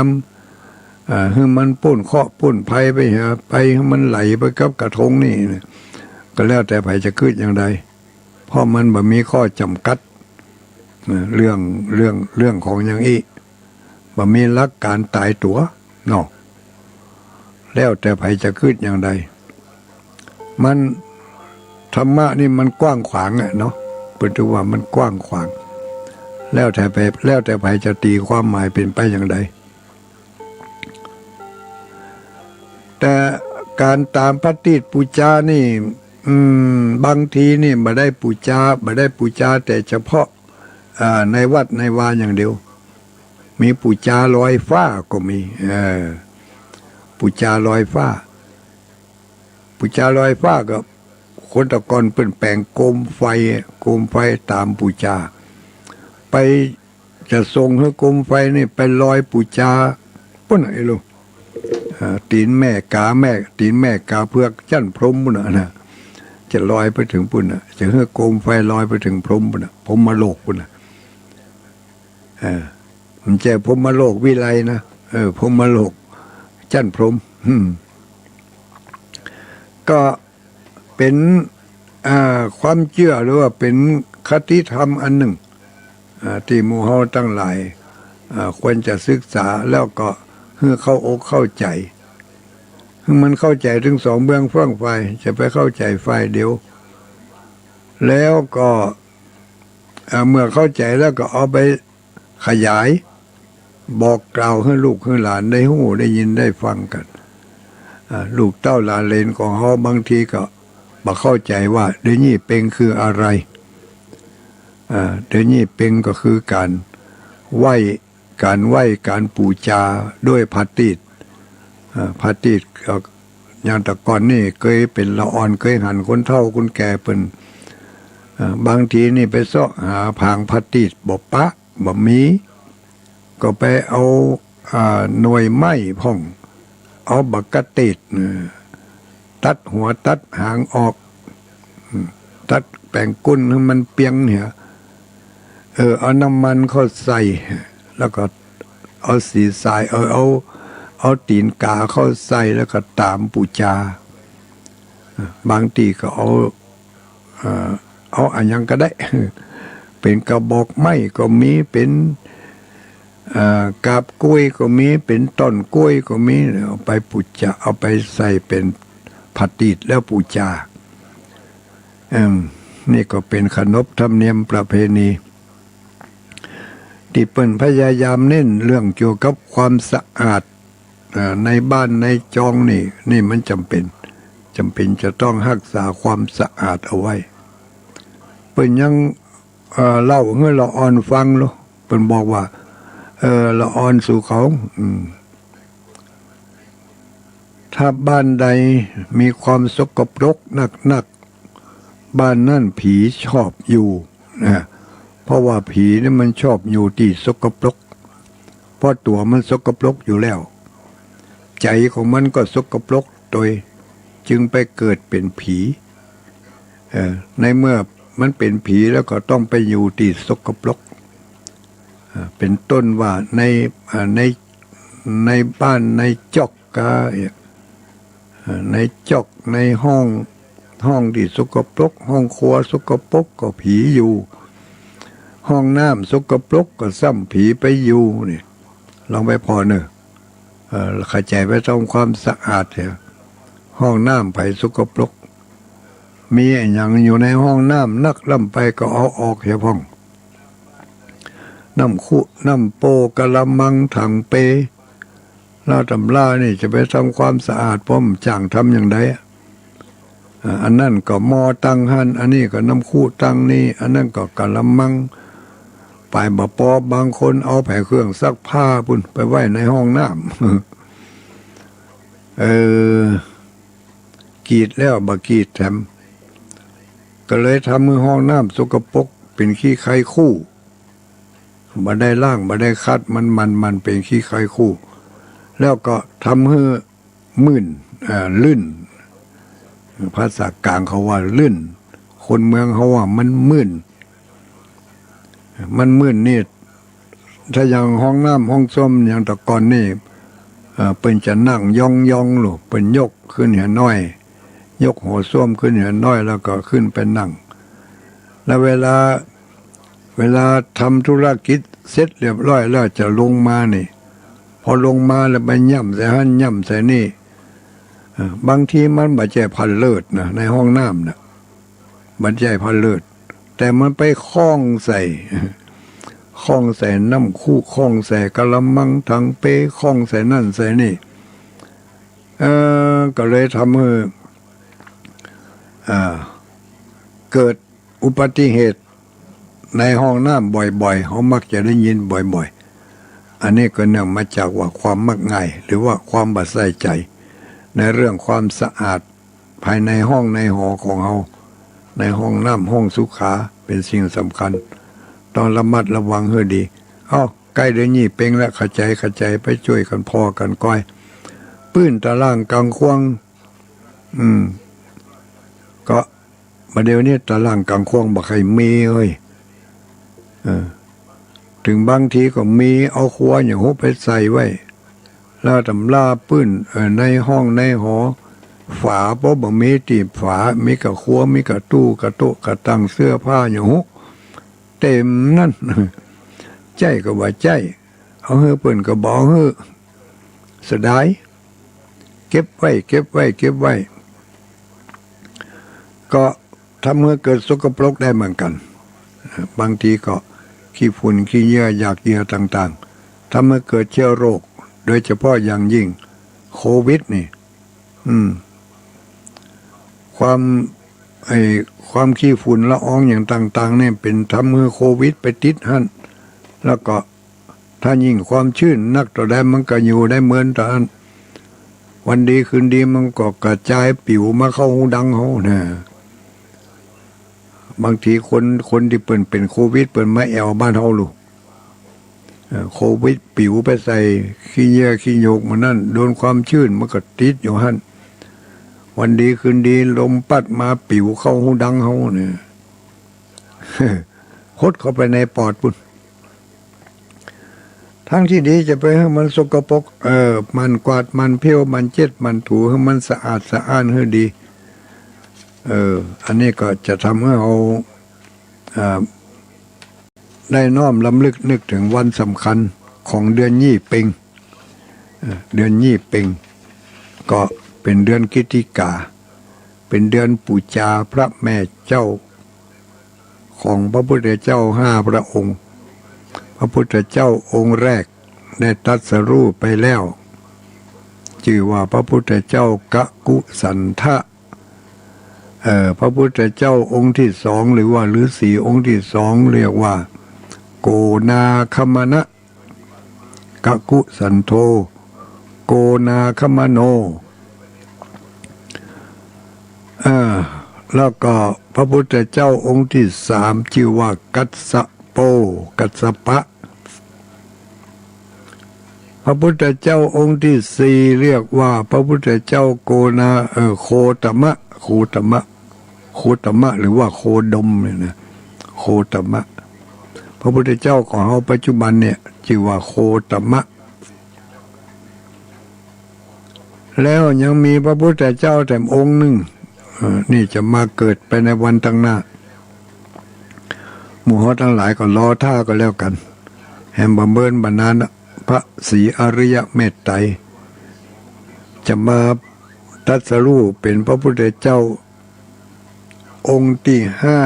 ำ เอ่อ หื้อมันป๊นเคราะห์ป๊นภัยไปเหีย ไปหื้อมันไหลไปกับกระทงนี่ ก็แล้วแต่ใผจะกึ๊ดอย่างใด เพราะมันบ่มีข้อจ๋ำกัด เอ่อ เรื่อง เรื่อง เรื่องของอย่างอี้ บ่มีหลักก๋านต๋ายตั๋วเนาะ แล้วแต่ใผจะกึ๊ดอย่างใด มัน ธรรมะนี่มันกว้างขวางอะเนาะ เปิ้นถือว่ามันกว้างขวาง แล้วแต่ใผ แล้วแต่ใผจะตี๋ความหมายเป๋นไปอย่างใด แต่ก๋านต๋ามผะตีดปู๋จานี่ อืม บางทีนี่บ่ได้ปู๋จา บ่ได้ปู๋จาแต่เฉพาะ อ่า ในวัดในวาอย่างเดียว มีปู๋จาลอยฟ้าก็มี เออ ปู๋จาลอยฟ้า ปู๋จาลอยฟ้าก็ คนแต่ก่อนเปิ้นแป๋งโกมไฟ โกมไฟต๋ามปู๋จา ไปจะส่งหื้อโกมไฟนี่ไปลอยปู๋จาปู้นน่ะ ไอ้ลูก อ่า ตี๋นแม่กาแม่ ตี๋นแม่กาเผือกจั๊นพรหมปู้นน่ะนะ จะลอยไปเถิงปู้นน่ะ จะหื้อโกมไฟลอยไปเถิงพรหมปู้นน่ะ พรหมโลกปู้นน่ะ เออ มันจะพรหมโลกวิไลนะ เออ พรหมโลกจั๊นพรหม อืม ก็เป๋น อ่า ความเจื้อหรือว่าเป๋นคติธรรมอันนึ่ง อ่า ตี้หมู่เฮาตังหลาย อ่า ควรจะศึกษา แล้วก็หื้อเข้าอกเข้าใจ๋ หื้อมันเข้าใจ๋ตึงสองเบื้องฟ้างฝ่าย จะไปเข้าใจ๋ฝ่ายเดียว แล้วก็ อ่า เมื่อเข้าใจ๋แล้วก็เอาไปขยาย บอกกล่าวหื้อลูกหื้อหลานได้ฮู้ได้ยินได้ฟังกั๋น อ่า ลูกเต้าหลานเหลนของเฮาบางทีก็บ่เข้าใจ๋ว่าเดี๋ยวนี้เปงคืออะไร อ่า เดี๋ยวนี้เปงก็คือก๋านไหว้ ก๋านไหว้ ก๋านปู๋จาด้วยผ้าตีด อ่า ผ้าตีดก็อย่างแต่ก่อนนี่เกยเป๋นละอ่อน เกยหันคนเฒ่าคนแก่เปิ้น อ่า บางทีนี่ไปเซาะหาผางผ้าตีดบ่ปะ บ่มี ก็ไปเอา อ่า หน่วยไม้พ่อง เอาบักกะเตด เออ ตัดหัวตัดหางออก อืม ตัดแป๋งก้นหื้อมันเปียงเหีย เออ เอาน้ำมันเข้าใส่ แล้วก็เอาสีสาย เอา เอา เอาตี๋นก๋าเข้าใส่ แล้วก็ต๋ามปู๋จา เออ บางตี้ก็เอา เอ่อ เอาอะหยังก็ได้ เป๋นกระบอกไม้ก็มี เป๋น เอ่อ กาบกล้วยก็มี เป๋นต้นกล้วยก็มี เอาไปปู๋จา เอาไปใส่เป๋นผ้าตีดแล้วปู๋จา เอิ่ม นี่ก็เป๋นขนบธรรมเนียมประเพณี ตี้เปิ้นพยายามเน้นเรื่องเกี่ยวกับความสะอาด เอ่อ ในบ้านในจองนี่ นี่มันจ๋ำเป๋น จ๋ำเป๋นจะต้องฮักษาความสะอาดเอาไว้ เปิ้นยัง เอ่อ เล่าหื้อละอ่อนฟังโล เปิ้นบอกว่า เออ ละอ่อนสู่เขา อืม ถ้าบ้านใดมีความสกปรกนักๆ บ้านนั้นผีชอบอยู่นะ เพราะว่าผีนี่มันชอบอยู่ตี้สกปรก เพราะตั๋วมันสกปรกอยู่แล้ว ใจ๋ของมันก็สกปรกโดย จึงไปเกิดเป๋นผี เอ่อ ในเมื่อมันเป๋นผีแล้วก็ต้องไปอยู่ตี้สกปรก เอ่อ เป๋นต้นว่าใน เอ่อ ใน ในบ้านในจ๊อกกา เอ่อ ในจ๊อกในห้อง ห้องตี้สกปรก ห้องครัวสกปรกก็ผีอยู่ ห้องน้ำสกปรกก็ซ้ำผีไปอยู่ นี่ ลองไปผ่อเน่อ เอ่อ เข้าใจ๋ไปทำความสะอาดเหีย ห้องน้ำใผสกปรก มีอะหยังอยู่ในห้องน้ำนักล้ำไปก็เอาออกเหียพ่อง น้ำคุ น้ำโป้ กะละมัง ถังเป แล้วต๋ำรานี่จะไปทำความสะอาด ป้อมจ้างทำอย่างใดอะ อ่า อันนั้นก็หม้อตั้งหั้น อันนี้ก็น้ำคุตั้งนี่ อันนั้นก็กะละมัง ไปบ่ปอ บางคนเอาไปเครื่องซักผ้าปู้น ไปไว้ในห้องน้ำ เออ กรีดแล้วบ่กรีดแถม ก็เลยทำหื้อห้องน้ำสกปรก เป๋นขี้ใคคู่ บ่ได้ล้าง บ่ได้ขัด มัน มัน มันเป๋นขี้ใคคู่ แล้วก็ทำหื้อ มื่น อ่า ลื่น ภาษากลางเขาว่าลื่น คนเมืองเขาว่ามันมื่น มันมื่นนี่ ถ้าอย่างห้องน้ำห้องส้วมอย่างแต่ก่อนนี่ เอ่อ เปิ้นจะนั่งยองๆ ลูก เปิ้นยกขึ้นเหียน้อย ยกโหส้วมขึ้นเหียน้อย แล้วก็ขึ้นไปนั่ง แล้วเวลา เวลาทำธุรกิจเสร็จเรียบร้อยแล้วจะลงมานี่ พอลงมาแล้วไปย่ำใส่หั้นย่ำใส่นี่ เอ่อ บางทีมันบ่ใจ้ผ้าเลิดนะ ในห้องน้ำน่ะ บ่ใจ้ผ้าเลิด แต่มันไปข้องใส่ ข้องใส่น้ำคุ ข้องใส่กะละมัง ถังเป ข้องใส่นั่นใส่นี่ เอ่อ ก็เลยทำหื้อ อ่า เกิด อุบัติเหตุในห้องน้ำบ่อยๆ เฮามักจะได้ยินบ่อยๆ อันนี้ก็เนื่องมาจากว่าความมักง่าย หรือว่าความบ่ใส่ใจ๋ ในเรื่องความสะอาดภายในห้องในหอของเฮา ในห้องน้ำห้องสุขา เป๋นสิ่งสำคัญ ต้องระมัดระวังหื้อดี เอ้า ใก้เดือนยี่เปงแล้ว เข้าใจ๋ เข้าใจ๋ ไปจ้วยกั๋นผ่อกั๋นก้อย ปื้นตะล่างกังควง อืม ก็ บ่าเดี่ยวนี้ตะล่างกังควงบ่ใค่มีเอ้ย เออ เถิงบางทีก็มี เอาครัวอย่างฮู้ไปใส่ไว้ แล้วตำราปื้น เออ ในห้องในหอ ฝาป้อบ่มีตี้ฝา มีก้าครัว มีก้าตู้ ก้าโต๊ะ ก้าตัง เสื้อผ้าอย่างฮู้ เต็มนั้น ใจ๊ก็บ่ใจ๊ เอาหื้อเปิ้นก็บ่เอาหื้อ เสียดาย เก็บไว้ เก็บไว้ เก็บไว้ ก็ทำหื้อเกิดสกปรกได้เหมือนกั๋น บางทีก็ขี้ฝุ่นขี้เยื่อหยากเยื่อต่างๆ ทำหื้อเกิดเชื้อโรค โดยเฉพาะอย่างยิ่งโควิดนี่ อืม ความ ไอ้ ความขี้ฝุ่นละอองอย่างต่างๆ เนี่ย เป๋นทำหื้อโควิดไปติดหั้น แล้วก็ถ้ายิ่งความชื้นนักเต้าใดมันก็อยู่ได้เหมือนต๋อนนั้น วันดีคืนดีมันก็กระจายปิ๋วมาเข้าฮูดังเฮานะ บางทีคน คนตี้เปิ้นเป๋นโควิดเปิ้นมาแอ่วบ้านเฮาลูก เอ่อ โควิดปิ๋วไปใส่ขี้เยื่อขี้โยกหมู่นั้น โดนความชื้นมันก็ติดอยู่หั้น วันดีคืนดีลมปั๊ดมาปิ๋วเข้าฮูดังเฮาเนี่ย หดเข้าไปในปอดปู๊น ทางตี้ดีจะไปหื้อมันสกปรก เออ หมั่นกวาด หมั่นเผี้ยว หมั่นเจ็ด หมั่นถู หื้อมันสะอาดสะอ้านหื้อดี เออ อันนี้ก็จะทำหื้อเฮา อ่า ได้น้อมรำลึกนึกเถิงวันสำคัญของเดือนยี่เป็ง เอ่อ เดือนยี่เป็ง ก็เป๋นเดือนกิตติกา เป๋นเดือนปู๋จาพระแม่เจ้าของพระพุทธเจ้าห้าพระองค์ พระพุทธเจ้าองค์แรกได้ตรัสรู้ไปแล้ว จื้อว่าพระพุทธเจ้ากักกุสันทะ เอ่อ พระพุทธเจ้าองค์ตี้สอง หรือว่าฤๅษีองค์ตี้สอง เรียกว่าโกนาคมนะ กักกุสันโธ โกนาคมโน เอ่อ แล้วก็พระพุทธเจ้าองค์ตี้สาม จื้อว่ากัสสโป กัสสปะ พระพุทธเจ้าองค์ตี้สี่ เรียกว่าพระพุทธเจ้าโกนา เอ่อ โคตมะ โคตมะ โคตมะ หรือว่าโคดมเนี่ยนะ โคตมะ พระพุทธเจ้าของเฮาปัจจุบันเนี่ย จื้อว่าโคตมะ แล้วยังมีพระพุทธเจ้าแถมองค์นึ่ง เอ่อ นี่จะมาเกิดไปในวันตังหน้า หมู่เฮาตังหลายก็รอท่าก็แล้วกั๋น แหมบ่เมินบ่นานนะ พระศรีอริยเมตไตร จะมาตรัสรู้เป๋นพระพุทธเจ้าองค์ตี้ห้า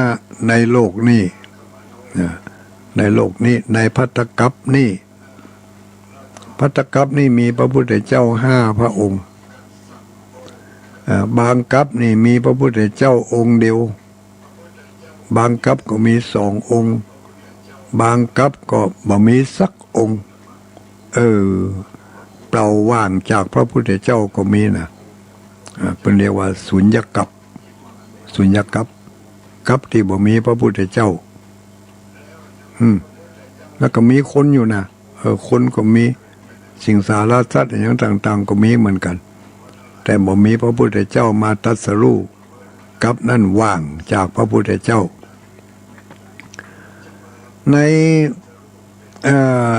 ในโลกนี้ นะ ในโลกนี้ ในภัททกัปปะนี้ ภัททกัปปะนี้มีพระพุทธเจ้าห้าพระองค์ อ่า บางกัปปะนี่มีพระพุทธเจ้าองค์เดียว บางกัปปะก็มีสององค์ บางกัปปะก็บ่มีสักองค์ เออ เปล่าว่างจากพระพุทธเจ้าก็มีนะ อ่า เปิ้นเรียกว่าสุญญกัปปะ สุญญกัปปะ กัปปะตี้บ่มีพระพุทธเจ้า อืม แล้วก็มีคนอยู่นะ เออ คนก็มี สิงสารสัตว์อะหยังต่างๆ ก็มีเหมือนกั๋น แต่บ่มีพระพุทธเจ้ามาตรัสรู้ กัปปะนั้นว่างจากพระพุทธเจ้า ใน เอ่อ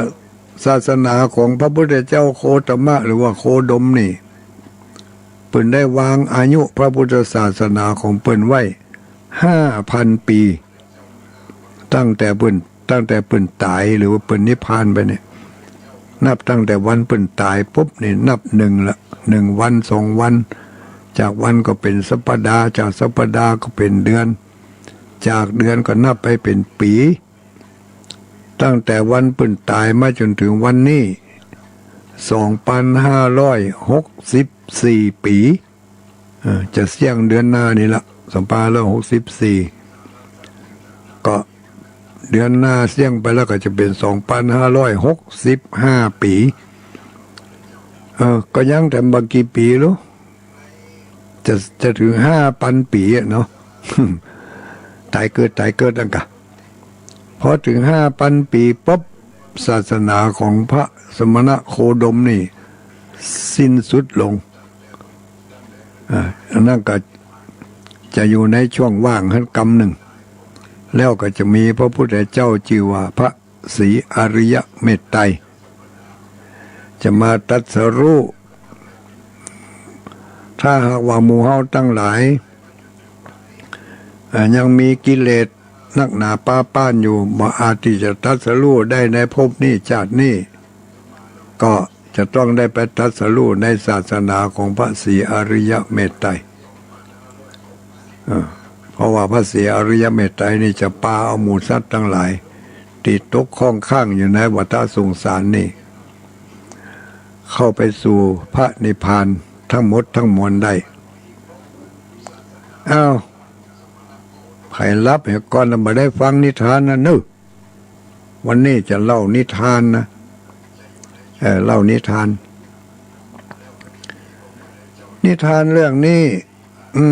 ศาสนาของพระพุทธเจ้าโคตมะ หรือว่าโคดมนี่ เปิ้นได้วางอายุพระพุทธศาสนาของเปิ้นไว้ห้าพันปี๋ ตั้งแต่เปิ้น ตั้งแต่เปิ้นต๋าย หรือว่าเปิ้นนิพพานไปเนี่ย นับตั้งแต่วันเปิ้นต๋ายปุ๊บนี่ นับนึ่งละ นึ่งวัน สองวัน จากวันก็เป๋นสัปดาห์ จากสัปดาห์ก็เป๋นเดือน จากเดือนก็นับไปเป๋นปี๋ ตั้งแต่วันเปิ้นต๋ายมาจ๋นเถิงวันนี้ สองปันห้าร้อยหกสิบสี่ปี๋ เอ่อ จะเสี้ยงเดือนหน้านี่ละ สองปันห้าร้อยหกสิบสี่ ก็เดือนหน้าเสี้ยงไปแล้วก็จะเป๋นสองปันห้าร้อยหกสิบห้าปี๋ เออ ก็ยังแถมบ่กี่ปี๋ลูก จะ จะเถิงห้าปันปี๋อะเนาะ ต๋ายเกิด ต๋ายเกิดนั่นกะ พอเถิงห้าปันปี๋ปุ๊บ ศาสนาของพระสมณะโคดมนี่สิ้นสุดลง อ่า อันนั้นก็จะอยู่ในช่วงว่างหั้นกำนึ่ง แล้วก็จะมีพระพุทธเจ้าจื้อว่าพระศรีอริยเมตไตร จะมาตรัสรู้ ถ้าหากว่าหมู่เฮาตังหลาย อ่า ยังมีกิเลส นักหนาป๊าป๊านอยู่ บ่อาจตี้จะตรัสรู้ได้ในภพนี้จาตินี้ ก็จะต้องได้ไปตรัสรู้ในศาสนาของพระศรีอริยเมตไตรย เออ เพราะว่าพระศรีอริยเมตไตรยนี่จะปาเอาหมู่สัตว์ตังหลาย ตี้ตกข้องค้างอยู่ในวัฏสงสารนี่ เข้าไปสู่พระนิพพานตังหมดตังมวลได้ อ้าว ใผหลับเหียก่อนนะ บ่ได้ฟังนิทานนะเน้อ วันนี้จะเล่านิทานนะ เออ เล่านิทาน นิทานเรื่องนี้ อื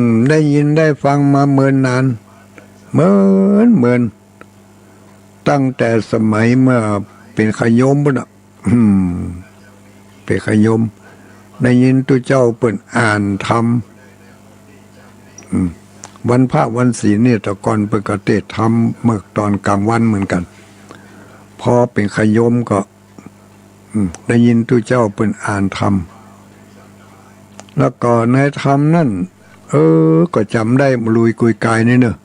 ม ได้ยินได้ฟังมาเมินนาน เมิน เมิน ตั้งแต่สมัยเมื่อเป๋นขะโยมปู๊นน่ะ อืม เป๋นขะโยม ได้ยินตุ๊เจ้าเปิ้นอ่านธรรม อืม วันพระวันศีลนี่ แต่ก่อนเปิ้นก็เตสน์ธรรมเมื่อต๋อนก๋างวันเหมือนกั๋น พอเป๋นขะโยมก็ อืม ได้ยินตุ๊เจ้าเปิ้นอ่านธรรม แล้วก็ในธรรมนั้น เออ ก็จ๋ำได้ลุยกุยกายนี่เนาะ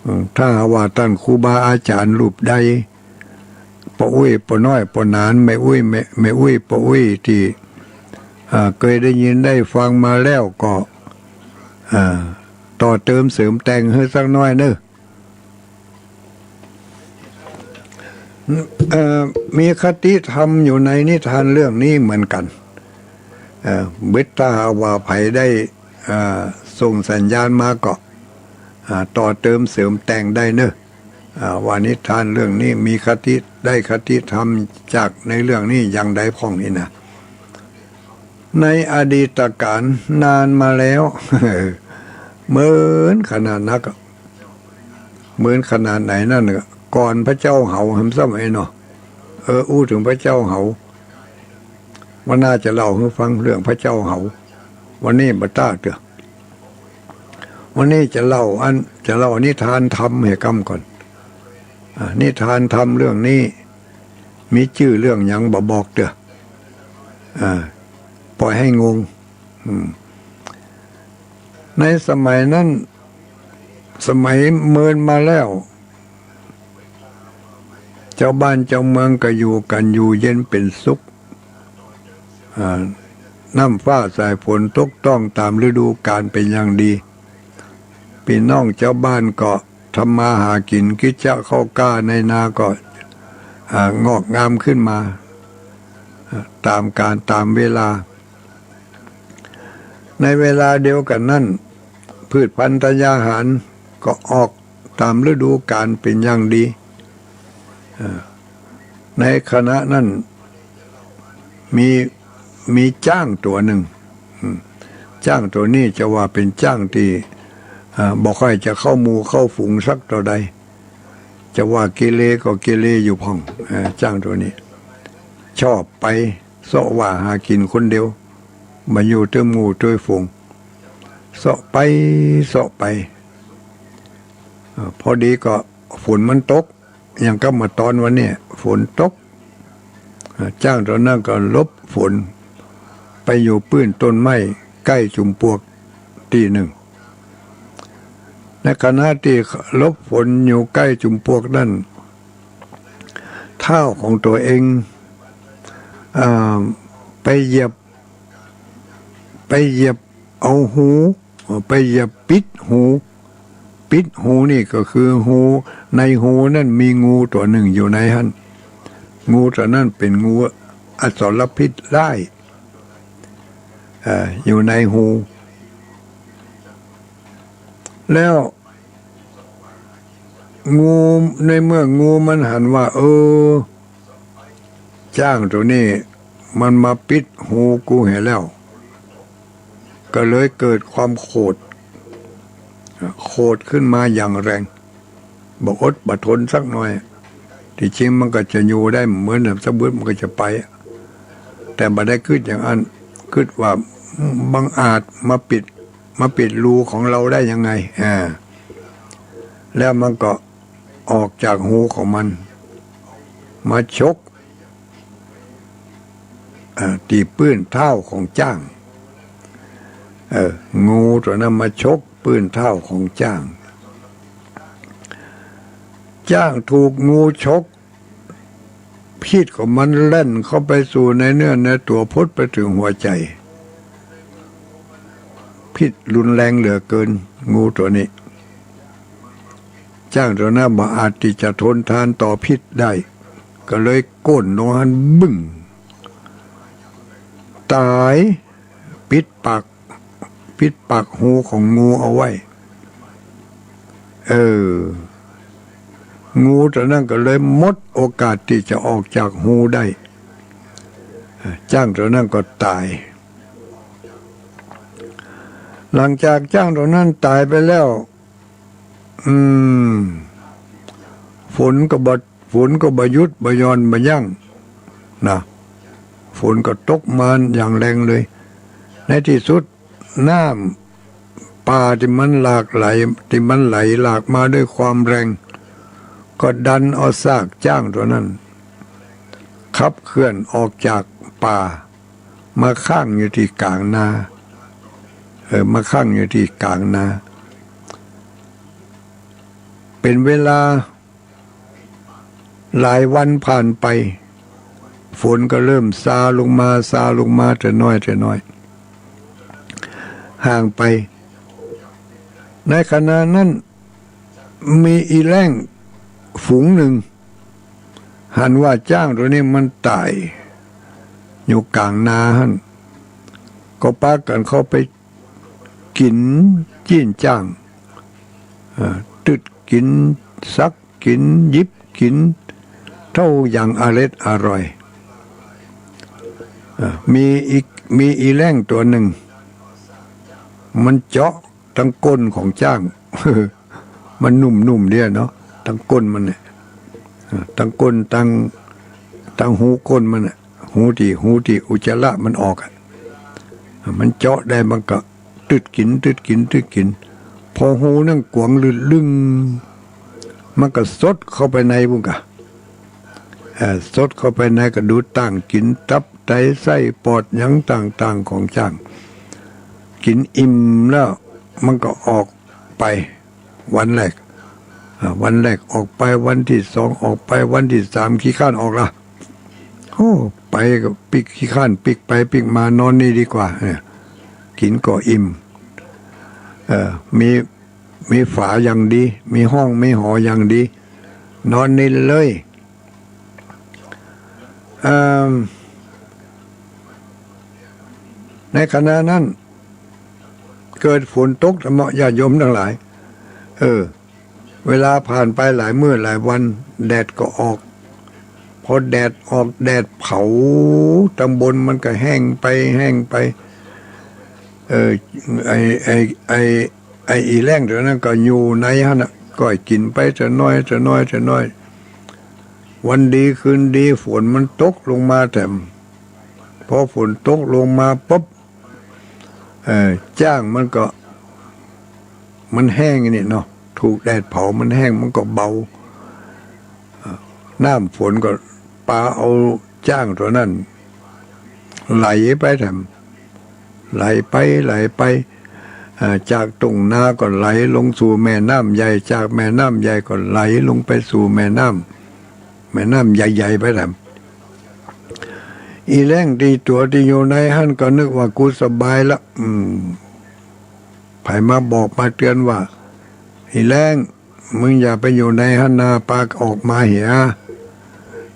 อืม ถ้าหากว่าต้านครูบาอาจ๋ารย์รูปใด ป้ออุ๊ยป้อน้อยป้อหนาน แม่อุ๊ยแม่ แม่อุ๊ยป้ออุ๊ยตี้ อ่า เกยได้ยินได้ฟังมาแล้วก็ อ่า ต่อเติมเสริมแต่งหื้อสักหน้อยเนาะ เอ่อ มีคติธรรมอยู่ในนิทานเรื่องนี้เหมือนกั๋น เอ่อ เบิดถ้าหากว่าใผได้ เอ่อ ส่งสัญญาณมาก็ อ่า ต่อเติมเสริมแต่งได้เนาะ อ่า ว่านิทานเรื่องนี้มีคติ ได้คติธรรมจากในเรื่องนี้อย่างใดพ่องนี่นะ ในอดีตกาลนานมาแล้ว เมินขนาดนักอะ เมินขนาดไหนนั้นน่ะ ก่อนพระเจ้าเหา หำซ้ำไอ้เนาะ เออ อู้เถิงพระเจ้าเหา วันหน้าจะเล่าหื้อฟังเรื่องพระเจ้าเหา วันนี้บ่ต้าเตื้อ วันนี้จะเล่าอัน จะเล่านิทานธรรมหื้อก้ำก่อน อ่า นิทานธรรมเรื่องนี้ มีจื้อเรื่องหยังบ่บอกเตื้อ อ่า ปล่อยหื้องง อืม ในสมัยนั้น สมัยเมินมาแล้ว เจ้าบ้านเจ้าเมืองก็อยู่กั๋นอยู่เย็นเป๋นสุข อ่า น้ำฟ้าสายฝนตกต้องต๋ามฤดูกาลเป๋นอย่างดี ปี้น้องเจ้าบ้านก็ทำมาหากิ๋น กิจจะข้าวกล้าในนาก็ อ่า งอกงามขึ้นมา อ่า ต๋ามกาลต๋ามเวลา ในเวลาเดียวกั๋นนั้น พืชพัณฑ์ธัญญาหารก็ออกต๋ามฤดูกาลเป๋นอย่างดี อ่า ในขณะนั้นมี มีจ๊างตั๋วนึ่ง อืม จ๊างตั๋วนี้จะว่าเป๋นจ๊างตี้ อ่า บ่ค่อยจะเข้าหมู่เข้าฝูงสักเต้าใด จะว่าเกเรก็เกเรอยู่พ่อง อ่า จ๊างตั๋วนี้ ชอบไปเซาะว่าหากิ๋นคนเดียว บ่อยู่ตวยหมู่ตวยฝูง เซาะไป เซาะไป อ่า พอดีก็ฝนมันตก อย่างกับเมื่อต๋อนวันนี้ ฝนตก อ่า จ๊างตั๋วนั้นก็หลบฝน ไปอยู่ปื้นต้นไม้ใก้จุมปลวกตี้นึ่ง ในขณะตี้หลบฝนอยู่ใก้จุมปลวกนั้น เท้าของตั๋วเอง อ่า ไปเหยียบ ไปเหยียบเอาฮู ไปเหยียบปิดฮู ปิดฮูนี่ก็คือฮู ในฮูนั้นมีงูตั๋วนึ่งอยู่ในหั้น งูตั๋วนั้นเป๋นงูอสรพิษร้าย เอ่อ อยู่ในฮู แล้ว งู ในเมื่องูมันหันว่า เออ จ๊างตั๋วนี้มันมาปิดฮูกูเหียแล้ว ก็เลยเกิดความโขด โขดขึ้นมาอย่างแรง บ่อดบ่ทนสักหน่อย ตี้จริงมันก็จะอยู่ได้เหมือนสะบึดมันก็จะไป แต่บ่ได้กึ๊ดอย่างอั้น กึ๊ดว่าบังอาจมาปิด มาปิดรูของเฮาได้ยังไง อ่า แล้วมันก็ออกจากฮูของมัน มาชก อ่า ตี้ปื้นเท้าของจ๊าง เออ งูตั๋วนั้นมาชกปื้นเท้าของจ๊าง จ้างถูกงูฉก พิษของมันแล่นเข้าไปสู่ในเนื้อในตั๋ว พดไปเถิงหัวใจ๋ พิษรุนแรงเหลือเกิน งูตั๋วนี้ จ้างตั๋วนั้นบ่อาจตี้จะทนทานต่อพิษได้ ก็เลยก้นลงหั้นบึ้ง ต๋าย ปิดปาก ปิดปากฮูของงูเอาไว้ เออ งูตั๋วนั้นก็เลยหมดโอกาสตี้จะออกจากฮูได้ เออ จ้างตั๋วนั้นก็ต๋าย หลังจากจ้างตั๋วนั้นต๋ายไปแล้ว อืม ฝนก็บ่ ฝนก็บ่หยุดบ่หย่อนบ่ยั้งนะ ฝนก็ตกมาอย่างแรงเลย ในตี้สุด น้ำป่าตี้มันหลากไหล ตี้มันไหลหลากมาด้วยความแรง ก็ดันเอาซากจ้างตั๋วนั้น ขับเคลื่อนออกจากป่า มาค้างอยู่ตี้ก๋างนา เออ มาค้างอยู่ตี้ก๋างนา เป๋นเวลาหลายวันผ่านไป ฝนก็เริ่มซาลงมา ซาลงมาแต่น้อยแต่น้อย ห่างไป ในขณะนั้น มีอีแล้งฝูงนึ่ง หันว่าจ้างตั๋วนี้มันต๋าย อยู่ก๋างนาหั้น ก็ปากั๋นเข้าไปกิ๋นจีนจ้าง เอ่อ ตึดกิ๋น สักกิ๋น หยิบกิ๋น เต้าอย่างอร็ดอร่อย เอ่อ มีอีก มีอีแล้งตั๋วนึ่ง มันเจาะตังก้นของจ้าง มันนุ่มๆ เดียวเนาะ ตังก้นมันเนี่ย เอ่อ ตังก้น ตัง ตังฮูก้นมันน่ะ ฮูตี้ ฮูตี้อุจจาระมันออกอะ มันเจาะได้ มันก็ตึดกิ๋น ตึดกิ๋น ตึดกิ๋น พอฮูนั้นกว้างลึดลึ่ง มันก็สดเข้าไปในปุ้นก่ะ เอ่อ สดเข้าไปในก็ดูต้างกิ๋น ตับ ไต ไส้ ปอด หยังต่างๆ ของจ้าง กิ๋นอิ่มแล้ว มันก็ออกไป วันแรก อ่า วันแรกออกไป วันตี้สองออกไป วันตี้สามขี้คร้านออกละ โอ้ ไปก็ปิ๊กขี้คร้าน ปิ๊กไปปิ๊กมา นอนนี่ดีกว่า เนี่ย กิ๋นก็อิ่ม เอ่อ มี มีฝาอย่างดี มีห้องมีหออย่างดี นอนนี่เลย เอิ่ม ในขณะนั้น เกิดฝนตกเนาะ ญาติโยมตังหลาย เออ เวลาผ่านไปหลายมื้อหลายวัน แดดก็ออก พอแดดออก แดดเผา ตังบนมันก็แห้งไป แห้งไป เออ ไอ้ ไอ้ ไอ้ ไอ้อีแล้งตั๋วนั้นก็อยู่ในหั้นน่ะ ก็กิ๋นไปแต่น้อย แต่น้อย แต่น้อย วันดีคืนดี ฝนมันตกลงมาแถม พอฝนตกลงมาปุ๊บ เอ่อ จ้างมันก็ มันแห้งนี่เนาะ ถูกแดดเผามันแห้ง มันก็เบา เอ่อ น้ำฝนก็ปาเอาจ้างตั๋วนั้น ไหลไปแถม ไหลไป ไหลไป เอ่อ จากทุ่งนาก็ไหลลงสู่แม่น้ำใหญ่ จากแม่น้ำใหญ่ก็ไหลลงไปสู่แม่น้ำ แม่น้ำใหญ่ๆ ไปแถม อีแล้งตี้ตั๋วตี้อยู่ในหั้นก็นึกว่ากูสบายละ อืม ใผมาบอกมาเตือนว่า อีแล้ง มึงอย่าไปอยู่ในหั้นนา ปาออกมาเหีย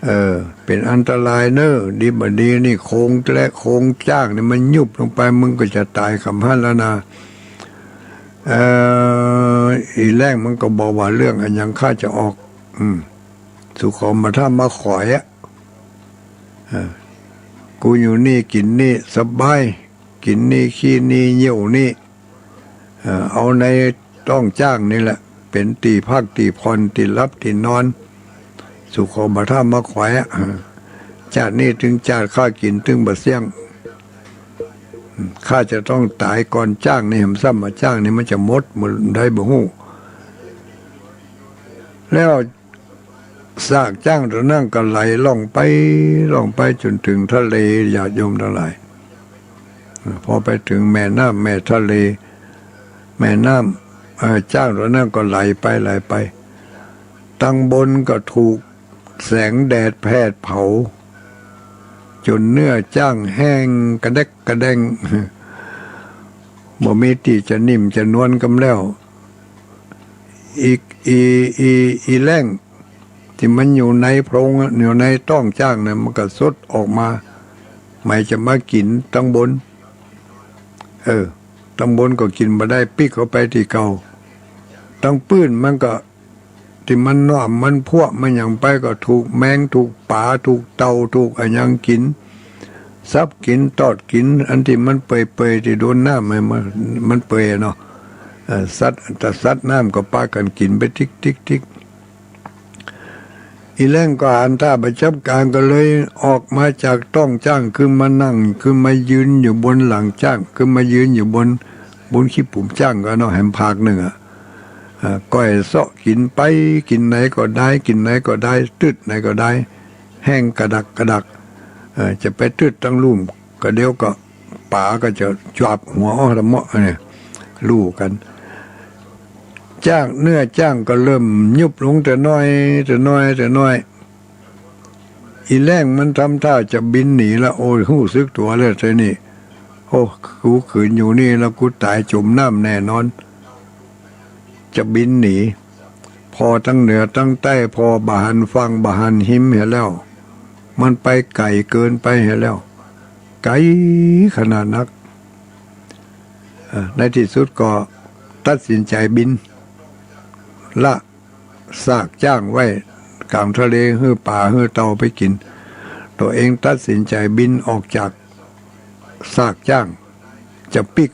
เออ เป๋นอันตรายเน่อ ดีบ่ดีนี่โครงและโครงจ้างนี่มันยุบลงไป มึงก็จะต๋ายกำหั้นแล้วนะ เอ่อ อีแล้งมันก็บอกว่า เรื่องอะหยังข้าจะออก อืม สูขอบ่าถ้ำมาขอยอะ เออ กูอยู่นี่กิ๋นนี่สบาย กิ๋นนี่ขี้นี่เยี่ยวนี่ เอ่อ เอาในต๊องจ้างนี่แหละ เป๋นตี้พักตี้ผ่อนตี้หลับตี้นอน สูขอบ่าถ้ำมาขอยอะ เออ จาตินี้เถิงจาติข้ากิ๋นเถิงบ่าเสี้ยง ข้าจะต้องต๋ายก่อนจ้างนี่ แหมซ้ำว่าจ้างนี่มันจะหมดเมื่อใดบ่ฮู้ แล้ว ซากจ้างตั๋วนั้นก็ไหลล่องไป ล่องไปจ๋นเถิงทะเล ญาติโยมตังหลาย พอไปเถิงแม่น้ำ แม่ทะเล แม่น้ำ เอ่อ จ้างตั๋วนั้นก็ไหลไป ไหลไป ตังบนก็ถูกแสงแดดแผดเผา จ๋นเนื้อจ๊างแห้งกระแดกกระแดง บ่มีตี้จะนิ่มจะนวลกำแล้ว อีก อี อี อีแล้งตี้มันอยู่ในโพรงอะ อยู่ในต๊องจ๊างน่ะ มันก็สดออกมา หมายจะมากิ๋นตังบน เออ ตังบนก็กิ๋นบ่ได้ ปิ๊กเข้าไปตี้เก่า ตังปื้นมันก็ ตี้มันน้อมมันพั่วมันหยังไปก็ถูกแมง ถูกป๋า ถูกเต่า ถูกอะหยังกิ๋น สับกิ๋น ตอดกิ๋น อันตี้มันเปื่อยๆ ตี้โดนน้ำมัน มันเปื่อยอะเนาะ เอ่อ สัตว์ แต่สัตว์น้ำก็ปากั๋นกิ๋นไปติ๊กๆๆ อีแล้งก็หันท่าบ่จับก๋าง ก็เลยออกมาจากต๊องจ๊าง ขึ้นมานั่ง ขึ้นมายืนอยู่บนหลังจ๊าง ขึ้นมายืนอยู่บน บนขี้ปุ๋มจ๊างก็เนาะ แหมภาคนึ่งอะ อ่า ก้อยเซาะกิ๋นไป กิ๋นไหนก็ได้ กิ๋นไหนก็ได้ ตึ๊ดไหนก็ได้ แห้งกระดักกระดัก เอ่อ จะไปตึ๊ดตังลุ่ม ก็เดี๋ยวก็ป๋าก็จะจวบหัวอ้อละเมาะเนี่ย ฮู้กั๋น จ๊าง เนื้อจ๊างก็เริ่มยุบลงแต่น้อย แต่น้อย แต่น้อย อีแล้งมันทำท่าจะบินหนีละ โอ้ย ฮู้สึกตั๋วแล้วทีนี้ โอ้ กูขืนอยู่นี่แล้วกูต๋ายจ๋มน้ำแน่นอน จะบินหนี ผ่อตังเหนือตังใต้ ผ่อบ่หันฝั่งบ่หันฮิมเหียแล้ว มันไปไก๋เกินไปเหียแล้ว ไก๋ขนาดนัก เอ่อ ในตี้สุดก็ตัดสินใจ๋บิน ละ ซากจ๊างไว้ก๋างทะเล หื้อป๋าหื้อเต่าไปกิ๋น ตั๋วเองตัดสินใจ๋บินออกจากซากจ๊าง จะปิ๊ก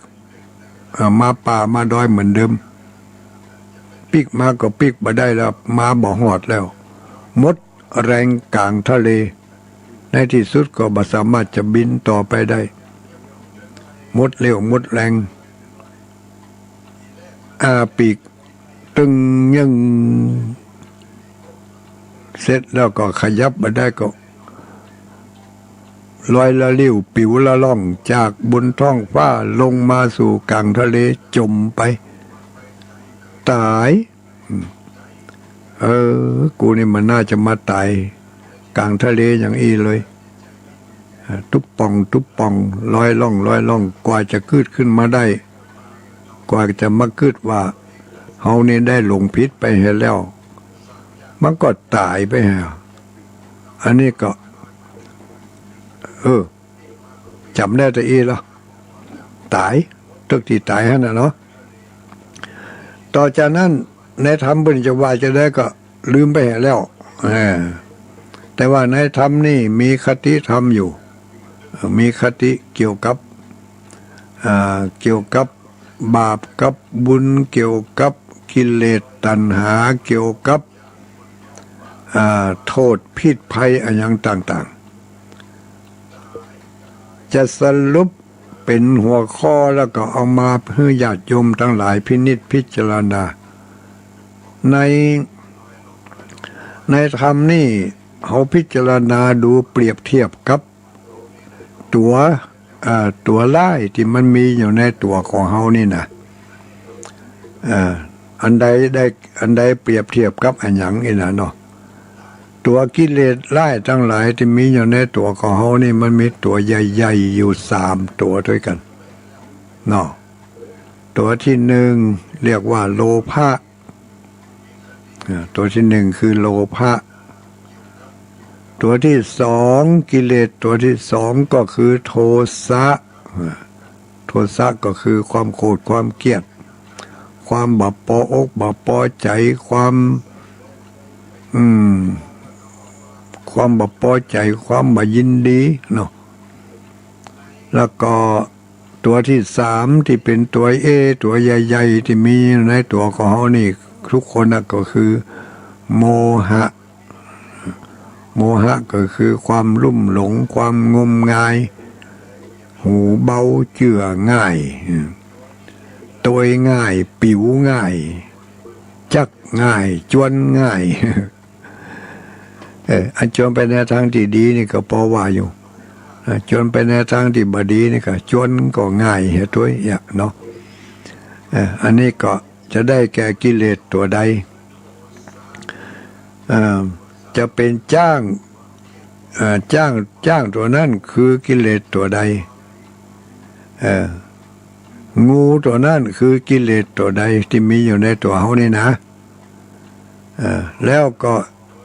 เอ่อ มาป่ามาดอยเหมือนเดิม ปิ๊กมาก็ปิ๊กบ่ได้แล้ว มาบ่ฮอดแล้ว หมดแรงก๋างทะเล ในตี้สุดก็บ่สามารถจะบินต่อไปได้ หมดเรี่ยวหมดแรง อ้าปีกตึงยึ่ง เสร็จแล้วก็ขยับบ่ได้ก็ ลอยละลิ้วปิ๋วละล่องจากบนท้องฟ้าลงมาสู่ก๋างทะเลจ๋มไป ต๋าย เออ กูนี่บ่น่าจะมาต๋ายก๋างทะเลอย่างอี้เลย ตุ๊บป่อง ตุ๊บป่อง ลอยล่อง ลอยล่อง กว่าจะกึ๊ดขึ้นมาได้ กว่าจะมากึ๊ดว่า เฮานี่ได้หลงผิดไปเหียแล้ว มันก็ต๋ายไปเหีย อันนี้ก็ เออ จ๋ำได้ตะอี้ละ ต๋าย ตึกตี้ต๋ายหั้นน่ะเนาะ ต่อจากนั้นในธรรมเปิ้นจะว่าจะใดก็ลืมไปเหียแล้ว เออ แต่ว่าในธรรมนี่มีคติธรรมอยู่ เอ่อ มีคติเกี่ยวกับ อ่า เกี่ยวกับบาปกับบุญ เกี่ยวกับกิเลสตัณหา เกี่ยวกับ อ่า โต้ษพิษภัยอะหยังต่างๆ จะสรุปเป๋นหัวข้อแล้วก็เอามาหื้อญาติโยมตังหลายพินิจพิจารณา ใน ในธรรมนี่ เฮาพิจารณาดูเปรียบเทียบกับตั๋ว เอ่อ ตั๋วร้ายตี้มันมีอยู่ในตั๋วของเฮานี่นะ เอ่อ อันใดได้ อันใดเปรียบเทียบกับอะหยังอี้นะเนาะ ตั๋วกิเลสร้ายตังหลายตี้มีอยู่ในตั๋วของเฮานี่ มันมีตั๋วใหญ่ๆ อยู่สามตั๋วตวยกั๋นเนาะ ตั๋วตี้นึ่งเรียกว่าโลภะ อ่า ตั๋วตี้นึ่งคือโลภะ ตั๋วตี้สอง กิเลสตั๋วตี้สองก็คือโทสะ อ่า โทสะก็คือความโกรธ ความเกลียด ความบ่ปออกบ่ปอใจ๋ ความ อืม ความบ่ปอใจ๋ ความบ่ยินดีเนาะ แล้วก็ตั๋วตี้สามตี้เป๋นตั๋วเอ ตั๋วใหญ่ๆ ตี้มีอยู่ในตั๋วของเฮานี่ ทุกคนน่ะ ก็คือโมหะ โมหะก็คือความลุ่มหลง ความงมงาย หูเบาเจื้อง่าย ตวยง่าย ปิ๋วง่าย จักง่าย จวนง่าย เออ อันจวนไปในตางตี้ดีนี่ก็ปอว่าอยู่ อ่า จวนไปในตางตี้บ่ดีนี่ก็จวนก็ง่ายเหียตวยเนาะ เออ อันนี้ก็จะได้แก่กิเลสตั๋วใด เอ่อ จะเป๋นจ๊าง เอ่อ จ๊าง จ๊างตั๋วนั้นคือกิเลสตั๋วใด เอ่อ งูตั๋วนั้นคือกิเลสตั๋วใดตี้มีอยู่ในตั๋วเฮานี่นะ เอ่อ แล้วก็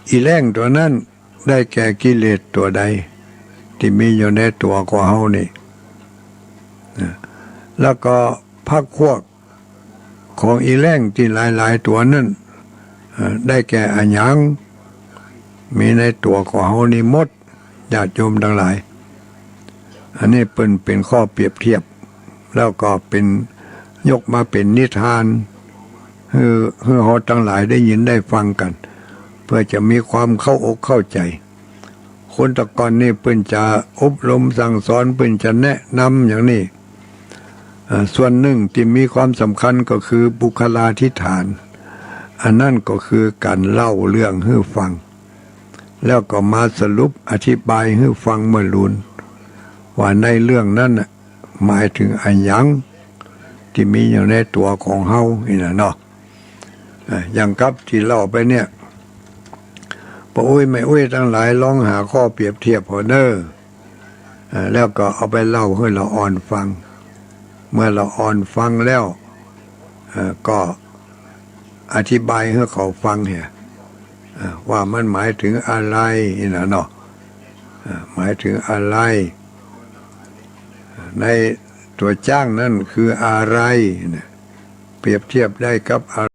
อี่แล้งตั๋วนั้นได้แก่กิเลสตั๋วใดตี้มีอยู่ในตั๋วของเฮานี่ เอ่อ แล้วก็พรรคพวก ของอี่แล้งตี้หลายๆ ตั๋วนั้น เอ่อ ได้แก่อะหยัง มีในตั๋วของเฮานี่หมด ญาติโยมตังหลาย อันนี้เปิ้นเป๋นข้อเปรียบเทียบ แล้วก็เป๋น ยกมาเป๋นนิทาน หื้อ หื้อเฮาตังหลายได้ยินได้ฟังกั๋น เปื้อจะมีความเข้าอกเข้าใจ๋ คนแต่ก่อนนี่เปิ้นจะอบรมสั่งสอน เปิ้นจะแนะนำอย่างนี้ อ่า ส่วนนึ่งตี้มีความสำคัญก็คือปุคคลาธิฐาน อันนั้นก็คือก๋านเล่าเรื่องหื้อฟัง แล้วก็มาสรุปอธิบายหื้อฟังเมื่อลูน ว่าในเรื่องนั้นน่ะหมายเถิงอะหยังตี้มีอยู่ในตั๋วของเฮานี่นะเนาะ อ่า อย่างกับตี้เล่าไปเนี่ย ป้ออุ๊ยแม่อุ๊ยตังหลายลองหาข้อเปรียบเทียบเอาเน่อ อ่า แล้วก็เอาไปเล่าหื้อละอ่อนฟัง เมื่อละอ่อนฟังแล้ว อ่า ก็อธิบายหื้อเขาฟังเหีย อ่า ว่ามันหมายเถิงอะไรนี่นะเนาะ อ่า หมายเถิงอะไร ในตั๋วจ๊างนั้นคืออะไรเนี่ย เปรียบเทียบได้กับอะไร